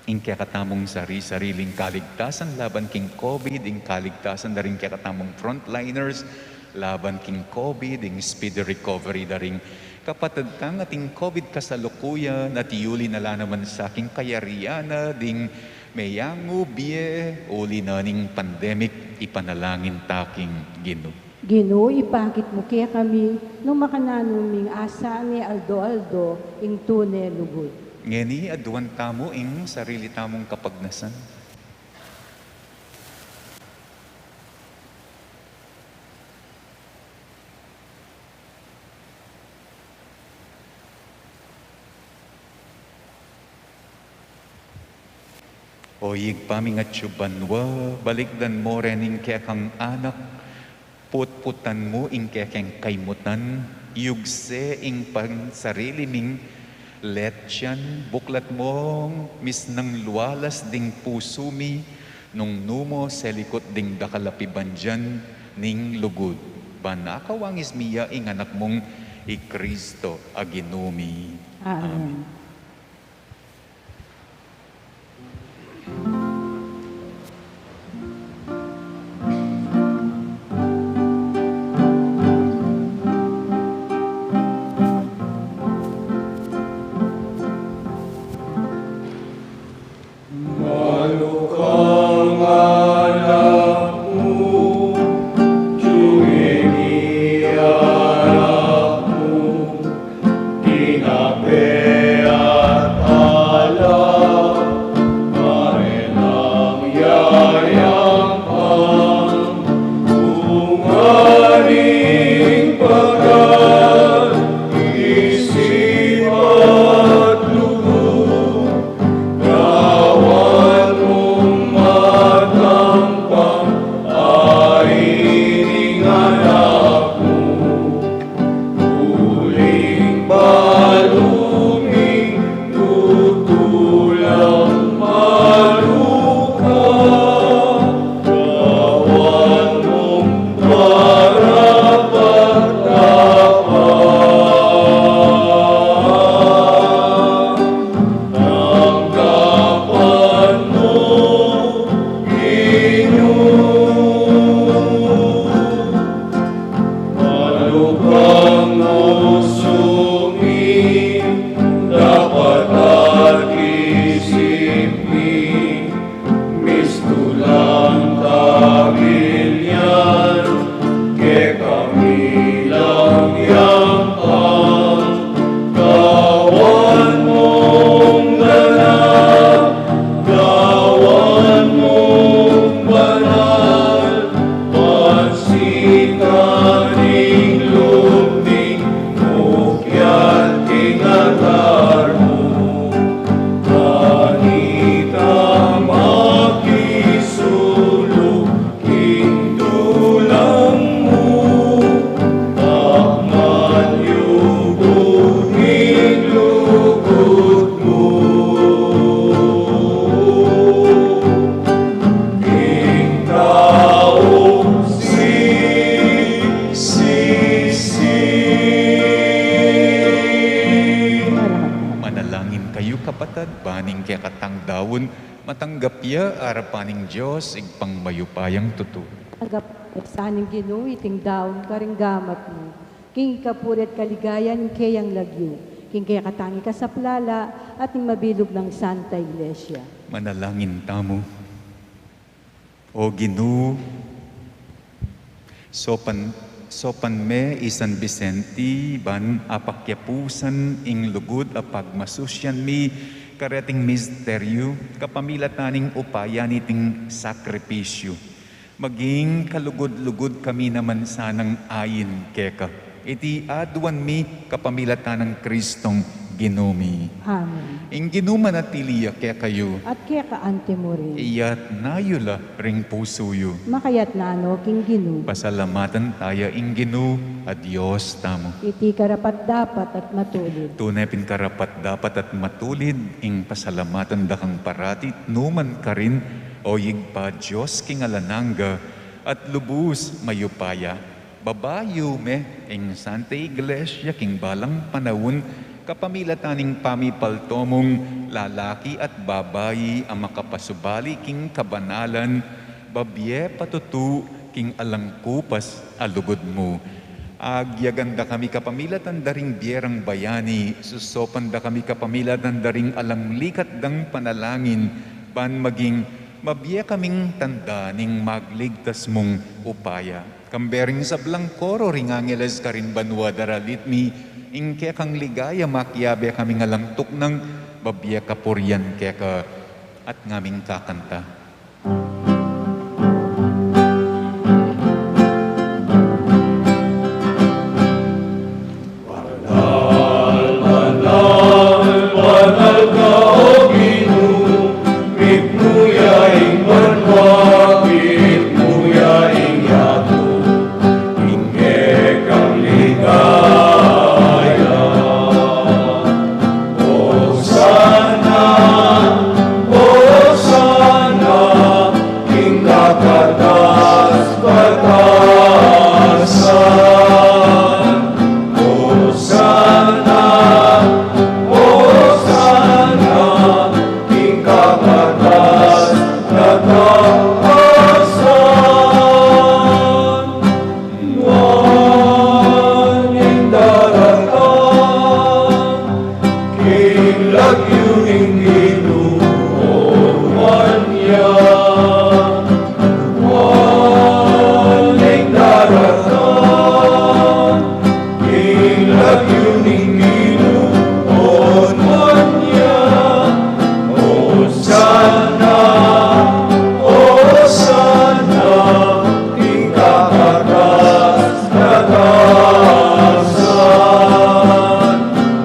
ing kekatamung sari-sariling kaligtasan laban king COVID, ing kaligtasan da ring kekatamung frontliners laban king COVID, ing speedy recovery da ring kapatad tang ating COVID kasalukuyan, at yuli na la naman sa king kayarian na ding meyangu bie uli na ning pandemic. Ipanalangin ta king Ginu. Ginu, ipakit mu kekami nung makananu ming asahan ne aldo-aldo ing tune lugud. Ngeni aduan tamu ing sarili tamung kapagnasan. O Ibpa ming atsu banua, balikdan mu rin ing kekang anak, putputan mu ing kekeng kaymutan, yugse ing pansarili ming letian, buklat mung misnang lualas ding pusu mi, nung nu mu selikut ding dakal a pibandian ning lugud. Ban akawangis mi ya ing anak mung i Kristo a Ginu mi. Amen. Amen. Malukang anak mu, tumini anak mu, tinape at alak, marenang yayang pang bunga ning pagal, isip at lugud. Gawan mung matampang a ining anak mu, uling balu mi tutulang maluka. Gawan mung karapat-dapat. Tanggapan mu, Ginu. Malukang pusu mi, dapat at isip mi, mistulang kabilyan, kekami lang yang pang. Gawan mung ganap, gawan mung banal, pansitan ing lub mi, Patad, ban ing kekatang daun matanggap ya arapan ning Dios Ibpang mayupayang tutu. Tanggap sa ning Ginu iting daun karing gamat mu, king ikapuri at kaligayan ning keyang lagyu, king kekatang ikasaplala at ning mabilug nang Santa Iglesia. Manalangin tamu. O Ginu, sopan, sopan me i San Vicente ban apakyapusan ing lugud a pagmasusyan mi kareting misteryu kapamilatan ning upaya niting sakripisyu. Maging kalugud-lugud kami naman sanang ain keka. Iti aduan mi kapamilatan nang Kristong Ginu mi. Amen. Ing Ginu manatili ya kekayu. At keka antimurin. Iyatna yu la ring pusu yu. Makayatna no king Ginu. Pasalamatan taya ing Ginu a Dios tamu. Iti karapat-dapat at matulid. Tune pin karapat-dapat at matulid ing pasalamatan da kang parati, numan karin, O Ibpa, Dios king alang angga, at lubus mayupaya. Babayu me ing Santa Iglesia king balang panaun, kapamilatan ning pamipalto mung lalaki at babai a makapasubali king kabanalan, babie patutu king alang kupas a lugud mu. Agyagan da kami kapamilatan da ring bie rang bayani, susopan da kami kapamilatan da ring alang likat dang panalangin, ban maging mabie kaming tanda ning magligtas mung upaya. Kambe ring sablang koro ring angeles karin banua, daralit mi ing kekang ligaya, makiabe kaming alang tuknang, babie kapurian keka at ngaming kakanta. Banal, banal, banal ka, O Ginu, mitmu ya ing banua, mitmu ya ing yatu, ing kekang ligaya. Hosana, Hosana, king kakatas-katasan. Hosana, Hosana, king kakatas-katasan. Nuan ing daratang king lagyu ning Ginu, o nuan ya. Nuan ing daratang king lagyu ning Ginu, o nuan ya. Hosana, Hosana, king kakatas-katasan.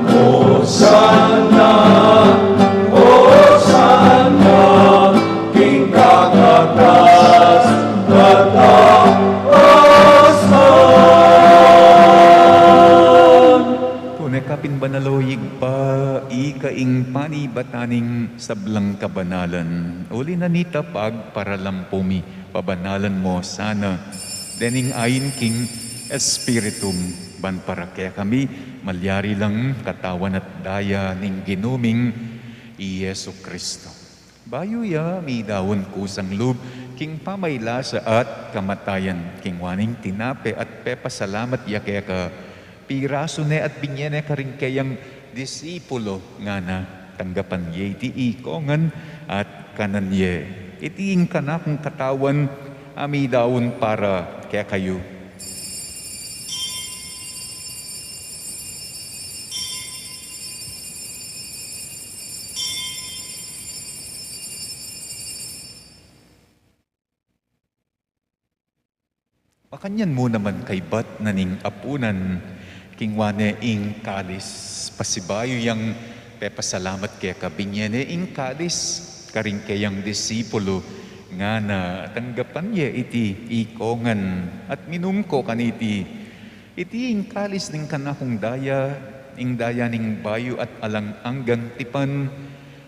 Hosana, Hosana, king kakatas-katasan. Tune ka pin banal, o Ibpa, ika ing panibatan ning sablang kabanalan. Uli na nita, pagparalampu mi, pabanalan mo sana dening ain king Espiritum, ban para kekami malyari lang katawan at daya ning Ginu ming i Jesu Cristo. Bayu ya midaun kusang lub king pamaylasa at kamatayan, kinua ne ing tinape at pepasalamat ya keka, pirasu ne at binie ne karing keyang disipulo, ngana: Tanggapan ye iti ikongan at kanan ye. Iti ing kanakung katawan a midaun para kekayu. Makanyan mu naman kaybat na ning apunan, kinua ne ing kalis, pasibayu yang pepasalamat keka, binie ne ing kalis karing keyang disipulo, ngana: Tanggapan ye iti ikongan at minum ko kaniti. Iti ing kalis ning kanakung daya, ing daya ning bayu at alang anggang tipan,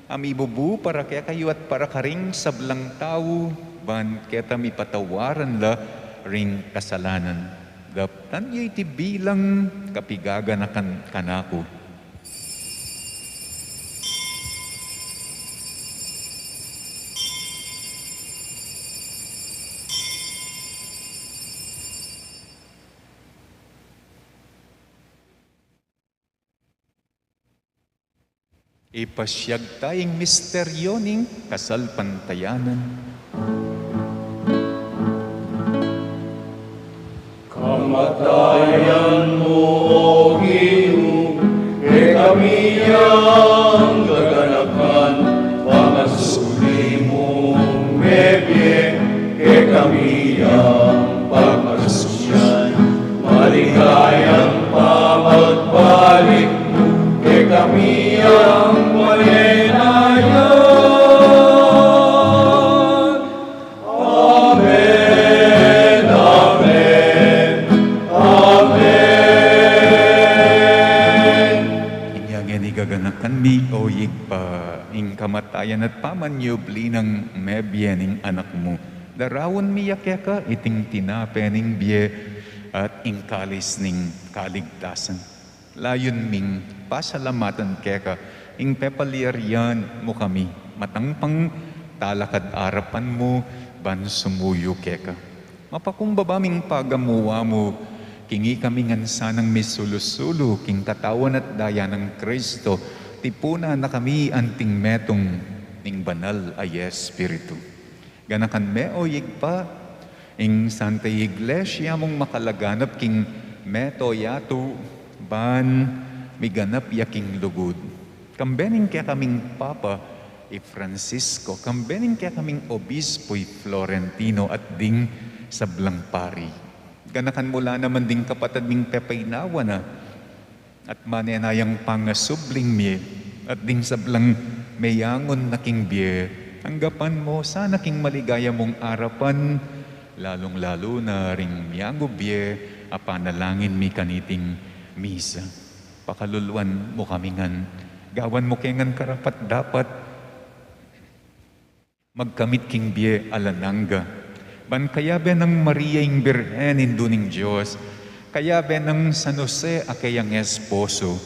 a mibubu para kekayu at para karing sablang tau, ban keta mipatawaran la ring kasalanan. Daptan ye iti bilang kapigaganakan kanaku. Ipasyag ta ing misteryo ning kasalpantayanan. Kamatayan mu, O Ginu, kekami yang gaganakan, pangasubli mu mebie, kekami yang pagmasusian, maligayang pamagbalik mu, kekami yang malenayan. Amen, amen, amen. Inya ngeni gaganakan mi, O Ibpa, ing kamatayan at pamanyubli nang mebie ning Anak mu. Daraun mi ya keka iting tinape ning bie at ing kalis ning kaligtasan. Layun ming pasalamatan keka ing pepalyarian mu kami, matang pang talakad arapan mu ban sumuyu keka. Mapakumbaba ming pagamuan mu king ikami ngan sanang misulu-sulu king katawan at daya nang Kristo, tipunan na kami anting metung ning Banal a Espiritu. Ganakan me, O Ibpa, ing Santa Iglesia mung makalaganap king mabilug a yatu, ban miganap ya king lugud. Kambe ning kekaming Papa, i Francisco, kambe ning kekaming Obispo, i Florentino, at ding sablang pari. Ganakan mu la naman ding kapatad ming pepaynawa na, at manenayang pangasubling mie, at ding sablang meyangun na king bie, tanggapan mu sana king maligaya mung arapan, lalung-lalu na ring miyangu bie a panalangin mi kaniting misa. Pakaluluan mu kami ngan, gawan mu ke ngan karapat-dapat magkamit king bie alang angga. Ban kayabe nang Maria ing Birhen, Indu ning Dios, kayabe nang San Jose a keyang esposo,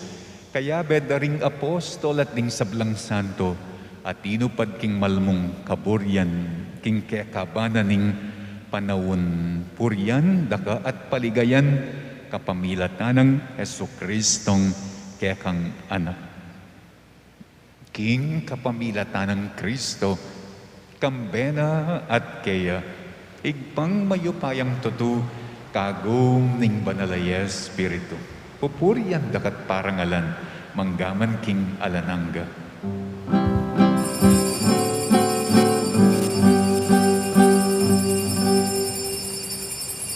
kayabe da ring apostol at ding sablang santo a tinupad king malmung kaburian king kekaban na ning panaun, purian da ka at paligayan kapamilatan nang Jesucristong kekang Anak. King kapamilatan nang Kristo, kambe na at keya, Ibpang mayupayang tutu, kagum ning Banal a Espiritu, pupurian da ka at parangalan, manggaman king alang angga.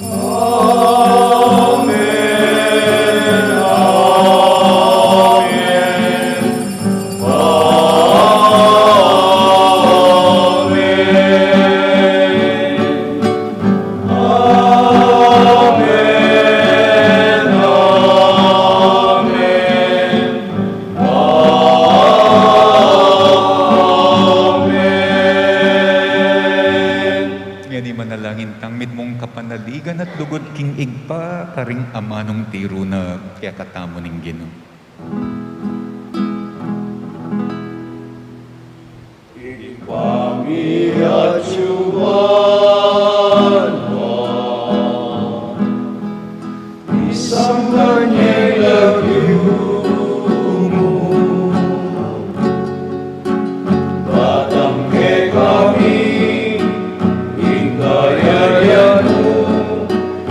Amen, amen, amen, amen, amen. Ngeni manalangin tang mitmung kapanaligan at lugud king Ibpa, karing amanung tiru na kekatamu ning Ginu. Ibpa mi atsu ka banua, misamban ya ing lagyu mu. Datang kekami ing kayarian mu,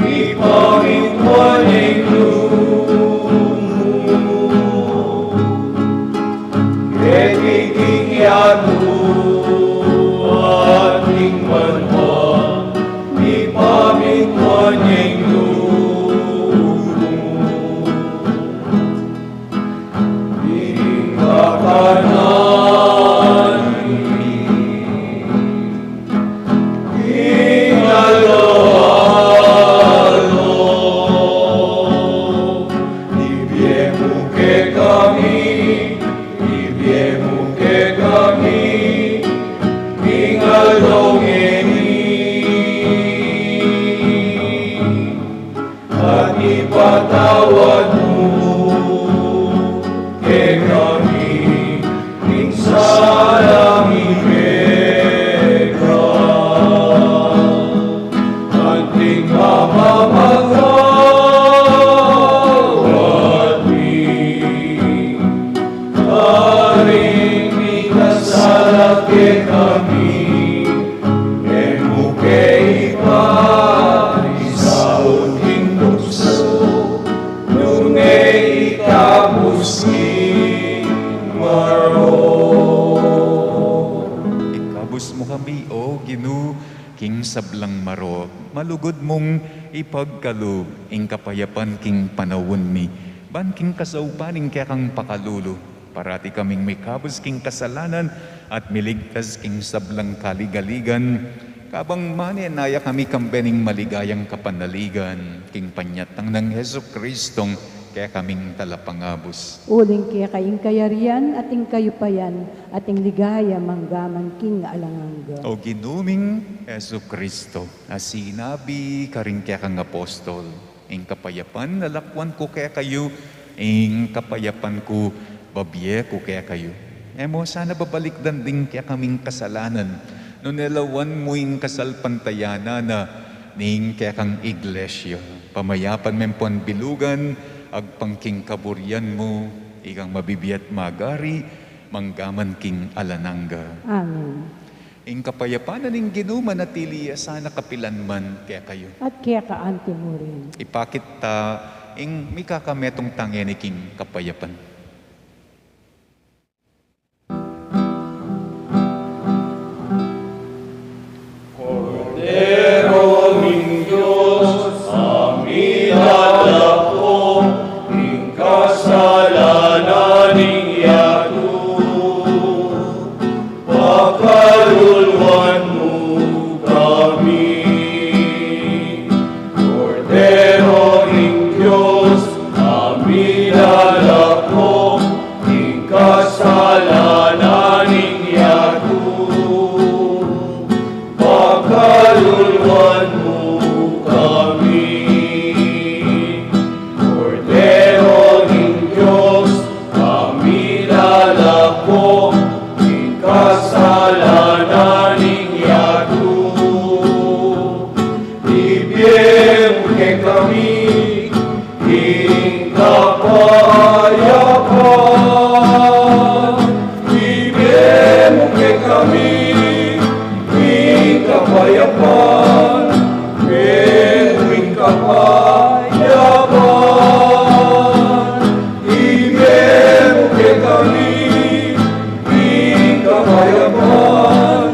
ipamintuan ya ing lub mu keti king yatu anti king banua, ipamintuan ya ing lub mu. Ing kakanan mi king aldo-aldo ibie mu kekami, ibie mu kekami king aldo ngeni. At ipatawad mu kekami ing sala mi keka, anti ing pamamatawad mi kari sablang marok, malugud mung ipagkalub ing kapayapan king panaun mi, ban king kasaupan ning kekang pakalulu, parati kaming mikabus king kasalanan at miligtas king sablang kaligaligan, kabang manenaya kami kambe ning maligayang kapanaligan, king panyatang nang Jesucristong kekaming talapangabus. Uling keka ing kayarian at ing kayupayan at ing ligaya manggaman king alang angga. O Ginu ming Jesucristo, a sinabi karing kekang apostol, ing kapayapan lalakwan ku kekayu, ing kapayapan ku babie ku kekayu. E mo sana babalikdan ding kekaming kasalanan, nune lawan mu ing kasalpantayanan na ning kekang iglesia. Pamayapan me pon bilugan, agpang king kaburian mu, ikang mabibie at magari, manggaman king alang angga. Amen. Ing kapayapan na ning Ginu manatili ya sana kapilan man kekayu. At keka anti mu rin. Ipakit ta ing mikakametung tang king kapayapan. Kordero ning Dios, a milalako king kasalanan ning yatu, pakaluluan mu kami. Kordero ning Dios, a milalako king kasalanan ning yatu, pakaluluan mu kami. Kordero ning Dios, a milalako king kasalanan ning yatu, ibie mu kekami ing kapayapan. Ibie mu kekami ing kapayapan. Ibie mu ing kapayapan. Ibie mu kekami ing kapayapan.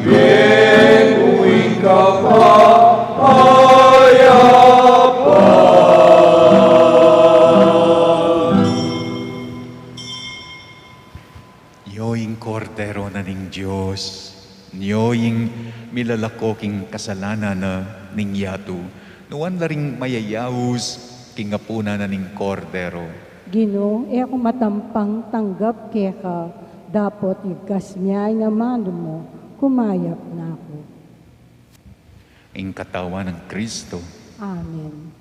Ibie mu ing kapayapan. Nyo ing Kordero na ning Dios, nyo ing milalako king kasalanan na ning yatu, nuan la ring mayayaus king apunan na ning Kordero. Ginu, e ku matampang tanggap keka, dapot igkas me ing amanu mu, kumayap na ku. Ing katawan nang Kristo. Amen.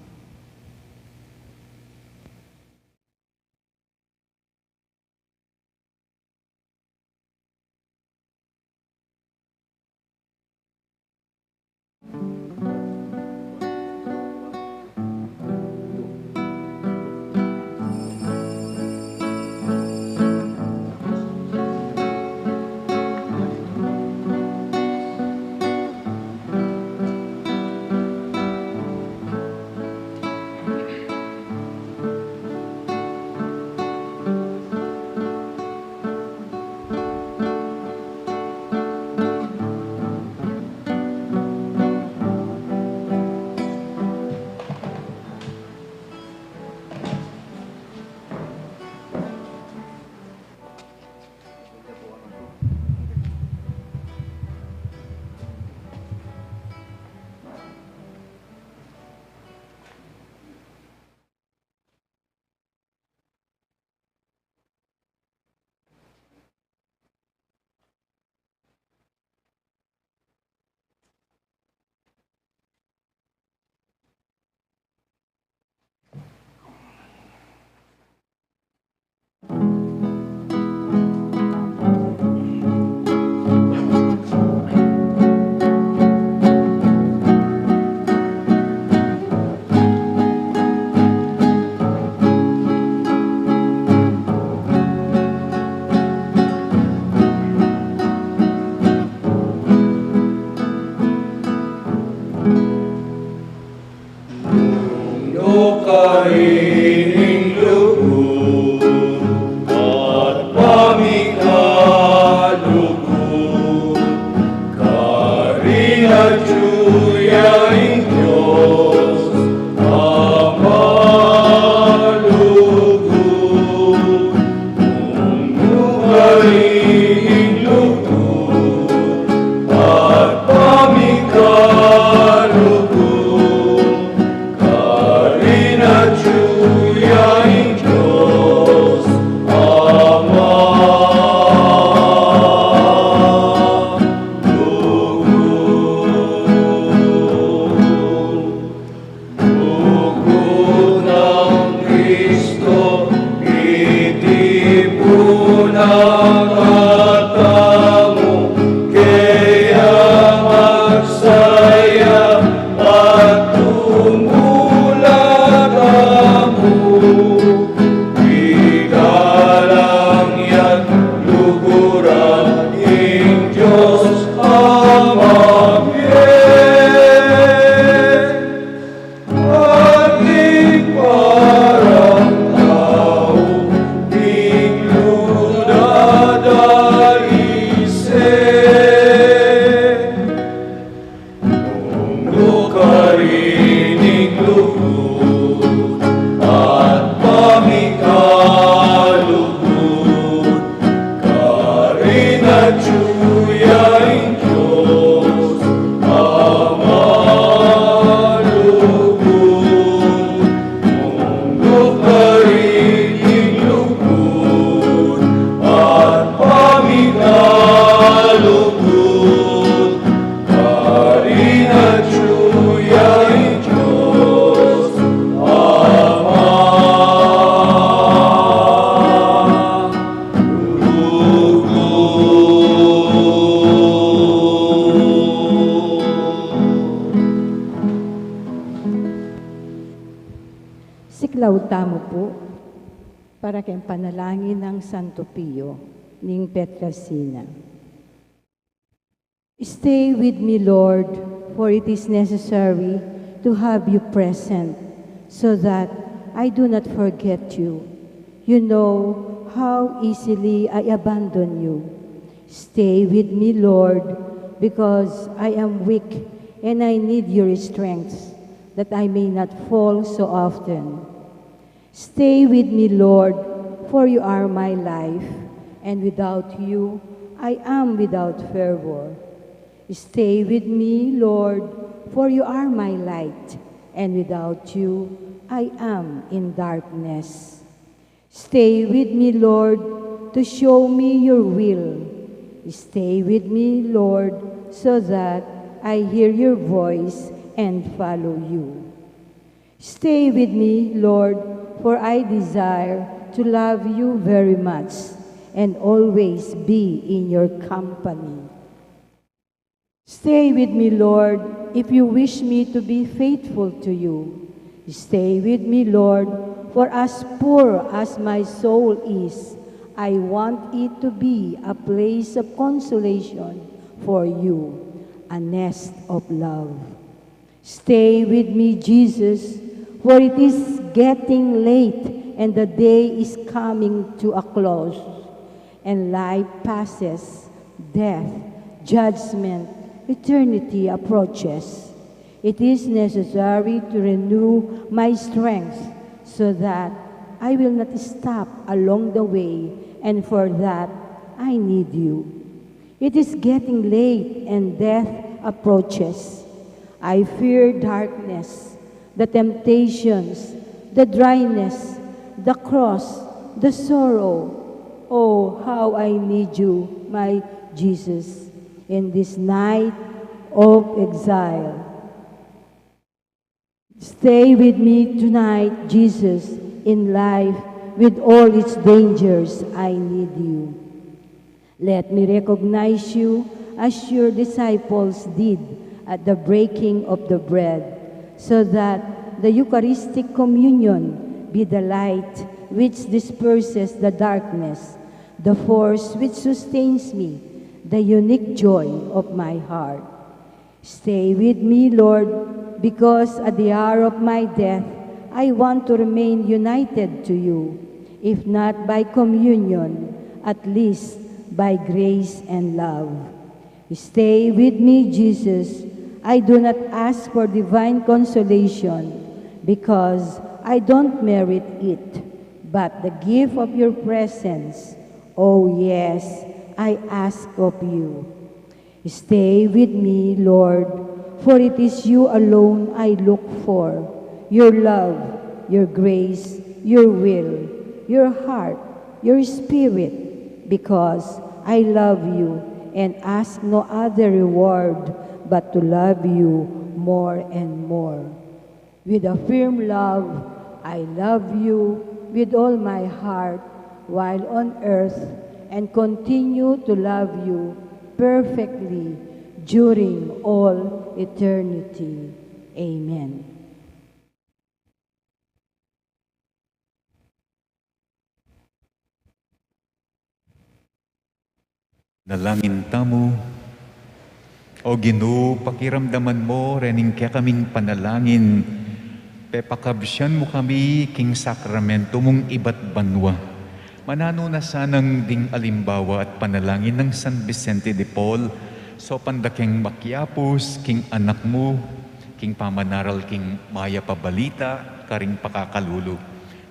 Nung nukarin ing lugud at pamikalugud, karin atyu Siklaud tamu pu para keng panalangin nang Santo Pio ning Pietrelcina. Stay with me, Lord, for it is necessary to have you present so that I do not forget you. You know how easily I abandon you. Stay with me, Lord, because I am weak and I need your strength that I may not fall so often. Stay with me, Lord, for you are my life, and without you I am without fervor. Stay with me, Lord, for you are my light, and without you I am in darkness. Stay with me, Lord, to show me your will. Stay with me, Lord, so that I hear your voice and follow you. Stay with me, Lord, for I desire to love you very much and always be in your company. Stay with me, Lord, if you wish me to be faithful to you. Stay with me, Lord, for as poor as my soul is, I want it to be a place of consolation for you, a nest of love. Stay with me, Jesus, for it is getting late and the day is coming to a close. And life passes, death, judgment, eternity approaches. It is necessary to renew my strength so that I will not stop along the way, and for that I need you. It is getting late and death approaches. I fear darkness, the temptations, the dryness, the cross, the sorrow. Oh, how I need you, my Jesus, in this night of exile. Stay with me tonight, Jesus, in life with all its dangers, I need you. Let me recognize you as your disciples did at the breaking of the bread, so that the Eucharistic communion be the light which disperses the darkness, the force which sustains me, the unique joy of my heart. Stay with me, Lord, because at the hour of my death, I want to remain united to you, if not by communion, at least by grace and love. Stay with me, Jesus. I do not ask for divine consolation, because I don't merit it, but the gift of your presence. Oh, yes, I ask of you. Stay with me, Lord, for it is you alone I look for, your love, your grace, your will, your heart, your spirit, because I love you and ask no other reward but to love you more and more. With a firm love, I love you with all my heart while on earth, and continue to love you perfectly during all eternity. Amen. Nalangin tamu. O Ginu, pakiramdaman mu rening kekaming panalangin, pepakabsian mu kami king sakramentu mung ibat banua. Mananu na sanang ding alimbawa at panalangin nang San Vicente de Paul, saupan da keng makiapus king anak mu, king pamanaral king mayap a balita karing pakakalulu.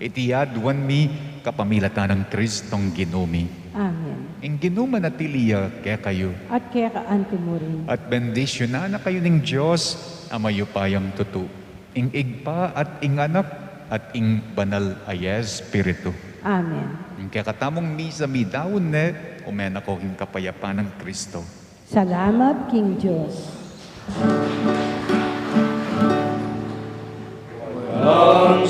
Iti aduan mi kapamilatan nang Kristong Ginu mi. Amen. Ing Ginu manatili ya kekayu. At keka anti mu rin. At bendisyunan na kayu ning Dios a mayupayang tutu, ing Ibpa at ing Anak at ing Banal a Espiritu. Amen. Ing kekatamung misa midaun ne, ume na ko king kapayapan nang Kristo. Salamat king Dios. Walang